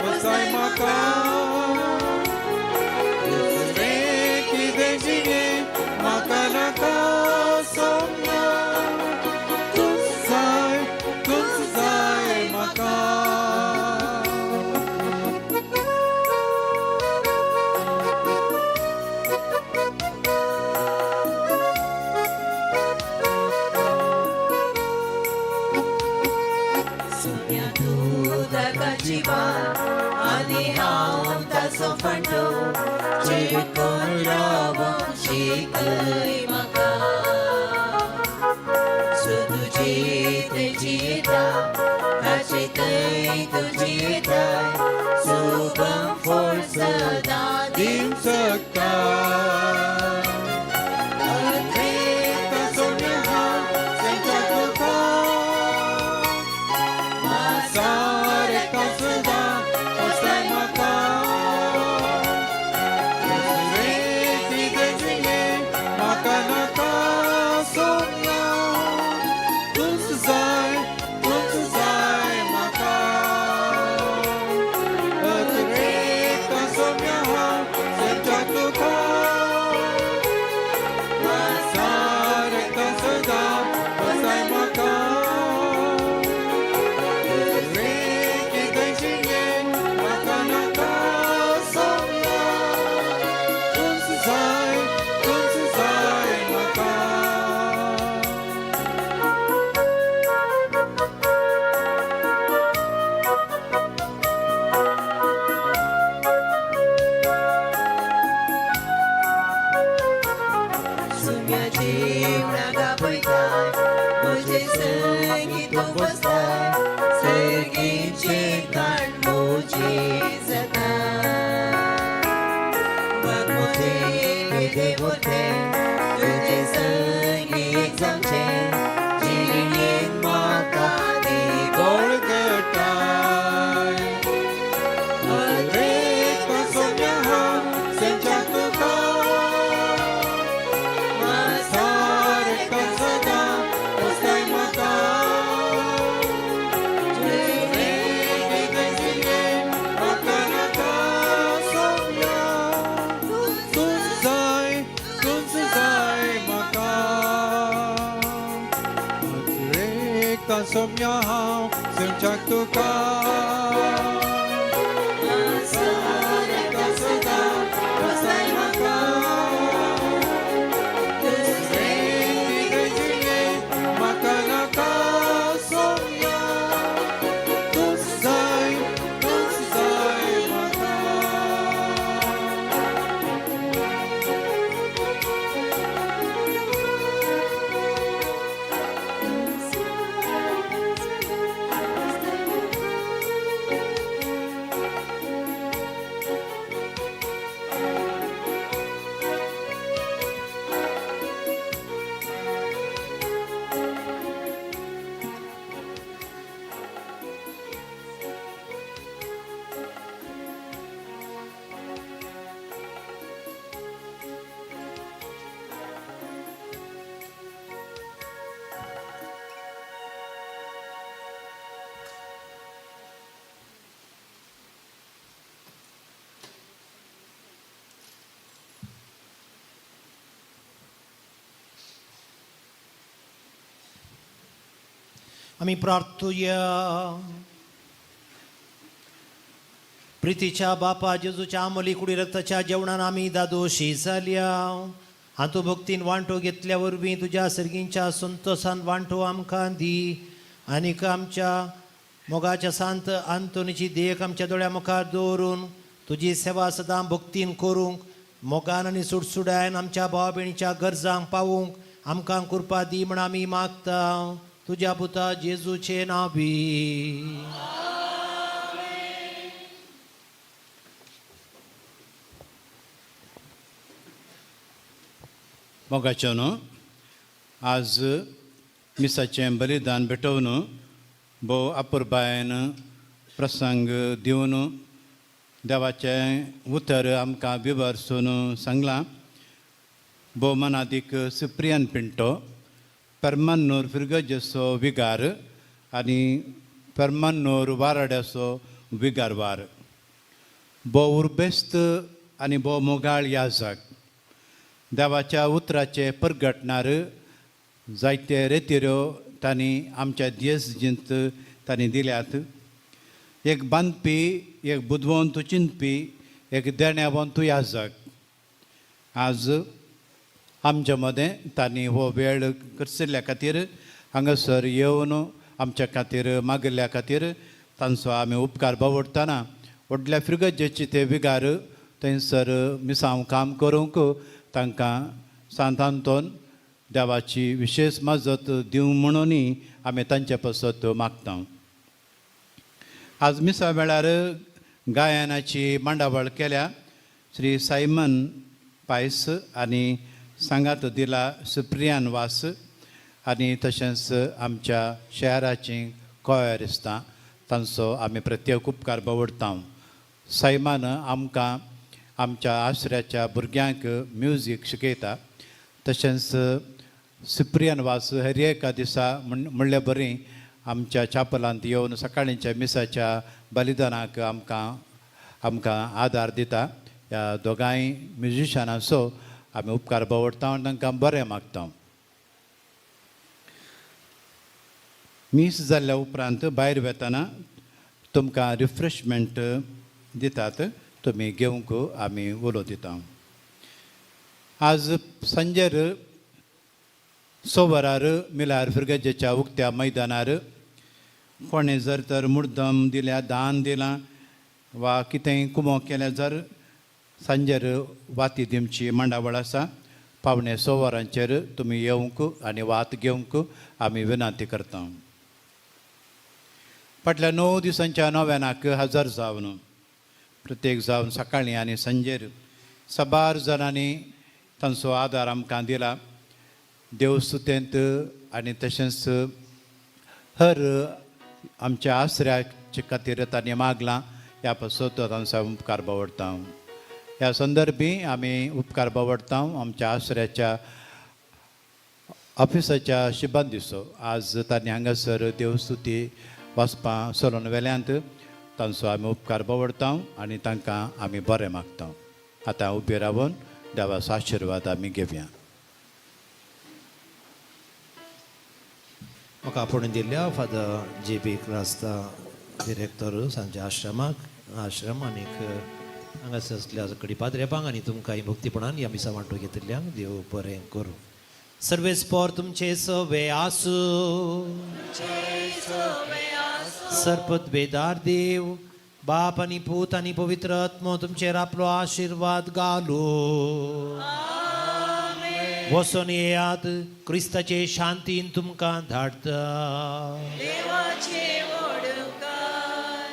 वसाय म्हाका दुसरें कितें जिणें म्हाका नाका सोम्या, तूंच जाय तूंच जाय म्हाका. सोम्या तूं ताका जिवान आनी हांव ताचो फांटो चिटकोन रावोंक शिकय म्हाका. सो तुजी थंय जियेता ताचे थंय तूं जियेताय, सुगम फोड सदां दिवंक शकता. सुम्या जेवणाक आपयताय म्हजे संगी तूं बसताय सर्गीचे काण म्हजी जाता मग म्हजे कितें उरतें तुजे संगी एक जावचें जिणेंत म्हाका दी बळगटाय हरेक सोम्या हांव सेंच्याक तुका सारको सदां बसताय म्हाका म्हाका नाका सोम्या तूंच जाय तूंच जाय म्हाका हरेक सोम्या हांव सेंच्याक तुका सारको सदां बसताय म्हाका म्हाका नाका सोम्या तूंच जाय तूंच जाय म्हाका. आमी प्रार्थुया. प्रितीच्या बापा जेजूच्या आमली कुडी रक्ताच्या जेवणान आमी दादोशी जाल्या. हातूं भक्तीन वांटो घेतल्या वरवीं तुज्या सर्गींच्या संतोसान वांटो आमकां दी आनीक आमच्या मोगाच्या सांत आंतोनीची देख आमच्या दोळ्या मुखार दवरून तुजी सेवा सदां भक्तीन करूंक मोगान आनी सुडसुडायन आमच्या भाव भयणीच्या गरजांक पावूंक आमकां कृपा दी म्हण आमी मागता तुज्या पुता जेजूचे नांवी. मोगाचो न्हू आज मिसाचें बलिदान भेटोवन भोव अपुरबायेन प्रसंग दिवन देवाचें उतर आमकां विवर्सून सांगलां. भोव मनादीक सिप्रियन पिंटो परमन्नूर फिरगजेचो विगार आनी परमन्नूर वाराड्याचो विगारवार, भोव उर्बेस्त आनी भोव मोगाळ याजक, देवाच्या उतराचे परगटणार जायते रेतिऱ्यो तांणी आमच्या देश जिंत तांणी दिल्यात. एक बांदपी, एक बुदवंत चिंतपी, एक देण्यावंत याजक आज आमच्या मदें तांणी हो वेळ करसिल्ल्या खातीर हांगासर येवन आमच्या खातीर मागिल्ल्या खातीर तांचो आमी उपकार बावडटना व्हडल्या फिरगजेची ते विगार थंयसर मिसांव काम करूंक तांकां सांत आंतोन देवाची विशेश मजत दिवं म्हणूनय आमी तांचे पासत मागता. आज मिसा वेळार गायनाची मांडावळ केल्या श्री सायमन पायस आनी सांगात दिला सुप्रियान वास आनी तशेंच आमच्या शहराची कोयर आसता तांचो आमी प्रत्येक उपकार बावडता. सायमान आमकां आमच्या आसऱ्याच्या भुरग्यांक म्युजीक शिकयता. तशेंच सिप्रियन वास हर एका दिसा म्हणले बरी आमच्या चापलांत येवन सकाळींच्या मिसाच्या बलिदानाक आमकां आमकां आदार दिता. ह्या दोगांय म्युजिशनांचो आमी उपकार बावडता आनी तांकां बरें मागता. मीस जाल्ल्या उपरांत भायर वेतना तुमकां रिफ्रेशमेंट दितात, तुमी घेवंक आमी उलो दिता. आज सांजेर 6 वरार मिलार फिरगजेच्या उक्त्या मैदानार कोणें जर तर मुर्दम दिल्या, दान दिलां वा कितेंय कुमो केल्यार जर सांजेर वाती दिवची मांडावळ आसा, 5:45 वरांचेर तुमी येवंक आनी वात घेवंक आमी विनंती करता. फाटल्या 9 दिसांच्या नव्यानाक हजर जावन प्रत्येक जावन सकाळीं आनी सांजेर साबार जाणांनी तांचो आदार आमकां दिला. देवस्तुतेंत आनी तशेंच हर आमच्या आसऱ्याचे खातीर तांणी मागलां. ह्या पासत तांचो उपकार बावडटा. ह्या संदर्भी आमी उपकार बावडटा आमच्या आसऱ्याच्या ऑफिसाच्या शिबंदीचो. आज तांणी हांगासर देवस्तुती वाचपां चलोवन वेल्यांत तांचो आमी उपकार बावडटा आनी तांकां आमी बरें मागता. आतां उबे रावन देवाचो आशिर्वाद आमी घेवया. म्हाका आपोवणें दिल्ल्या father J P Crasta director सांच्या आश्रमाक आश्रम आनीक हांगासर आसल्या कडी पाद्रेपांक आनी तुमकां ही भक्तीपणान ह्या मिसा वांटू घेतिल्ल्यांक देव बरें करूं. सर्वेस्पोर तुमचे सवे आसूं. सरपत बेदार देव बाप आनी पूत आनी पवित्र आत्मो तुमचेर आपलो आशिर्वाद घालू. वचोन येयात, क्रिस्ताचे शांतीन तुमकां धाडटा. देवाचे वडकार.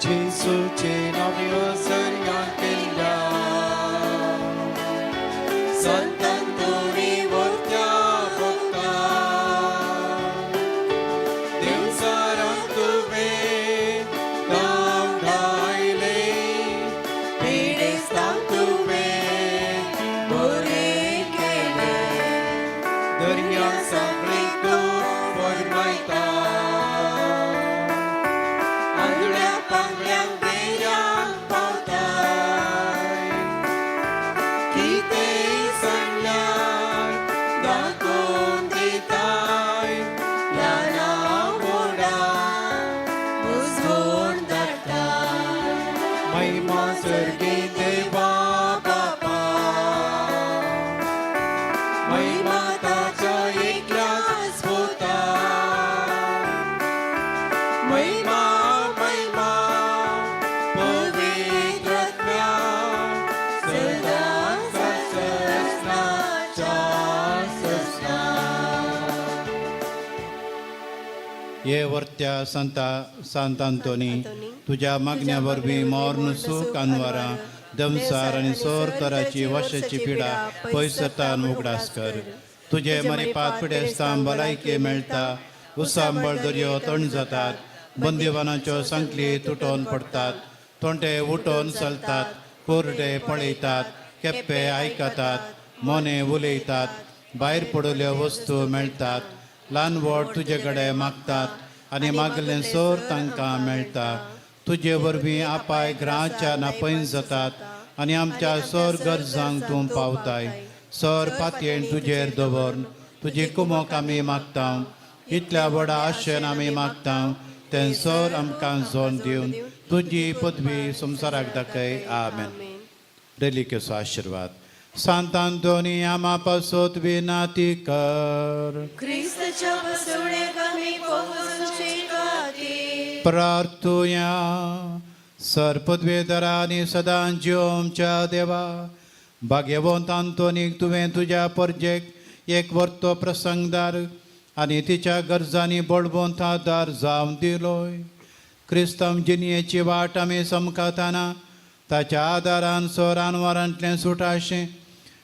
जेसूचे नावे असर्या केल्या संतांतोनी वर्त्या भक्ता देवसारांत तुवें नांव गायले पिडेस्तांक तुवें बरें केलें. दर्या सांखळी तूं फरमायता आंगळ्या पांगळ्यांक बेऱ्यांक पावताय. कितें सांगल्यार दाखोवन दिताय ल्हाना व्हडा बुजवण धाडटाय. महिमा सर्गी देवा बापा महिमा ताच्या एकल्याच पुता महिमा महिमा पवित्रत्म्या सदां ससनाच्या ससना. ये वर्त्या संता सांत आंतोनी तुज्या मागण्या वरवीं मर्ण सूख अनवारां दमसार आनी सोर तराची वशाची पिडा पयसतान उगडास कर. तुजे मरिपात पिडेस्तां भलायकी मेळटा, उसांबळ दर्यो तण जातात, बंदिवानाच्यो सांखली तुटोन पडटात, तोंडे उठोन चलतात, कोरडे पळयतात, केप्पे आयकतात, मोने उलयतात, भायर पडिल्ल्यो वस्तू मेळटात, ल्हान व्हड तुजे कडेन मागतात आनी मागलें सोर तांकां मेळटा. तुजे वरवीं आपाय ग्रांच्या नापयन जातात आनी आमच्या सोर गरजांक तूं पावताय. सोर पातयेन तुजेर दवर तुजी कुमोक आमी मागता. इतल्या व्हडा आशेन आमी मागता तें सोर आमकां जोन दिवन तुजी पदवी संवसाराक दाखय. आमेन. रेलिकेचो आशिर्वाद. सांत आंतोनी आमा पासत विनाती कर. क्रिस्ताच्या बसवण्याक आमी पोवचे खातीर. प्रार्थुया. सर पदवेधरा आनी सदां जियो आमच्या देवा, भाग्यवंत आंतोनीक तुवें तुज्या परजेक एक वर्तो प्रसंगदार आनी तिच्या गरजांनी बळवंत आदार जावन दिलोय. क्रिस्तांव जिणयेची वाट आमी समकाताना ताच्या आदारान सोर अनवारांतलें सुटाशें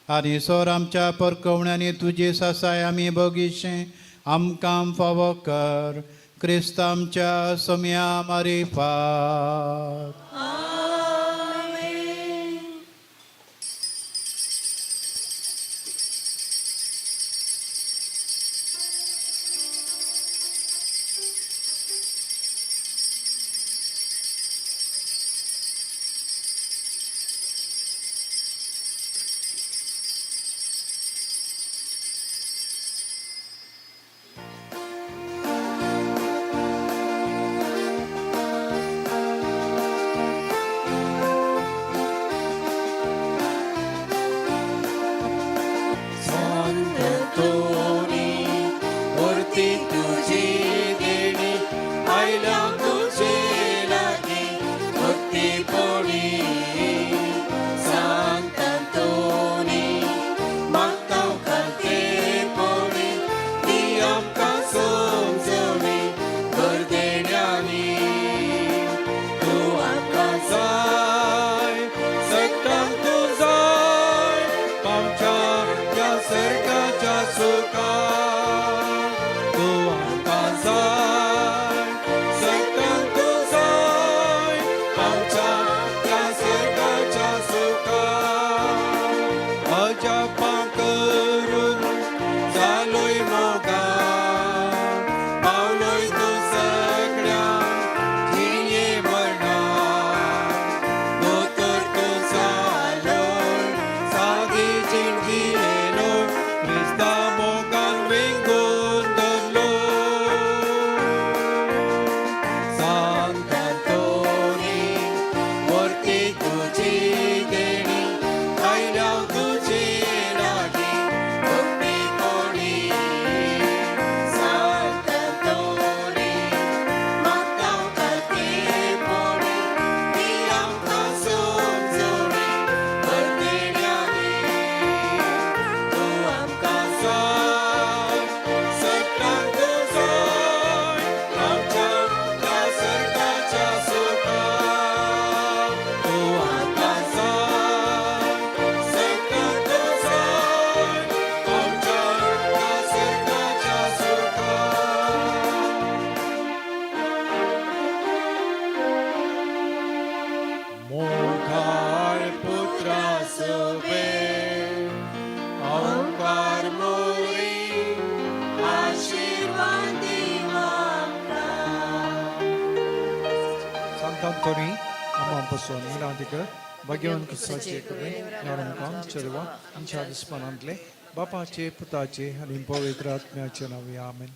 आनी सोर आमच्या परकवण्यांनी तुजी सासाय आमी बगीशें आमकां फावो कर. क्रिस्त आमच्या सोम्या मारिफात. आमेन. मोगाळ पुत्रा सवे ओंकार मोरी आशीर्वाद दिवाका. Sant Antoni, आमां पासून विनंती कर भाग्यवान क्रिस्ताचे कृपेन आमकां चेडवां आमच्या दुस्मानांतले बापाचे पुताचे आनी पवित्र आत्म्याचे नांव आमेन.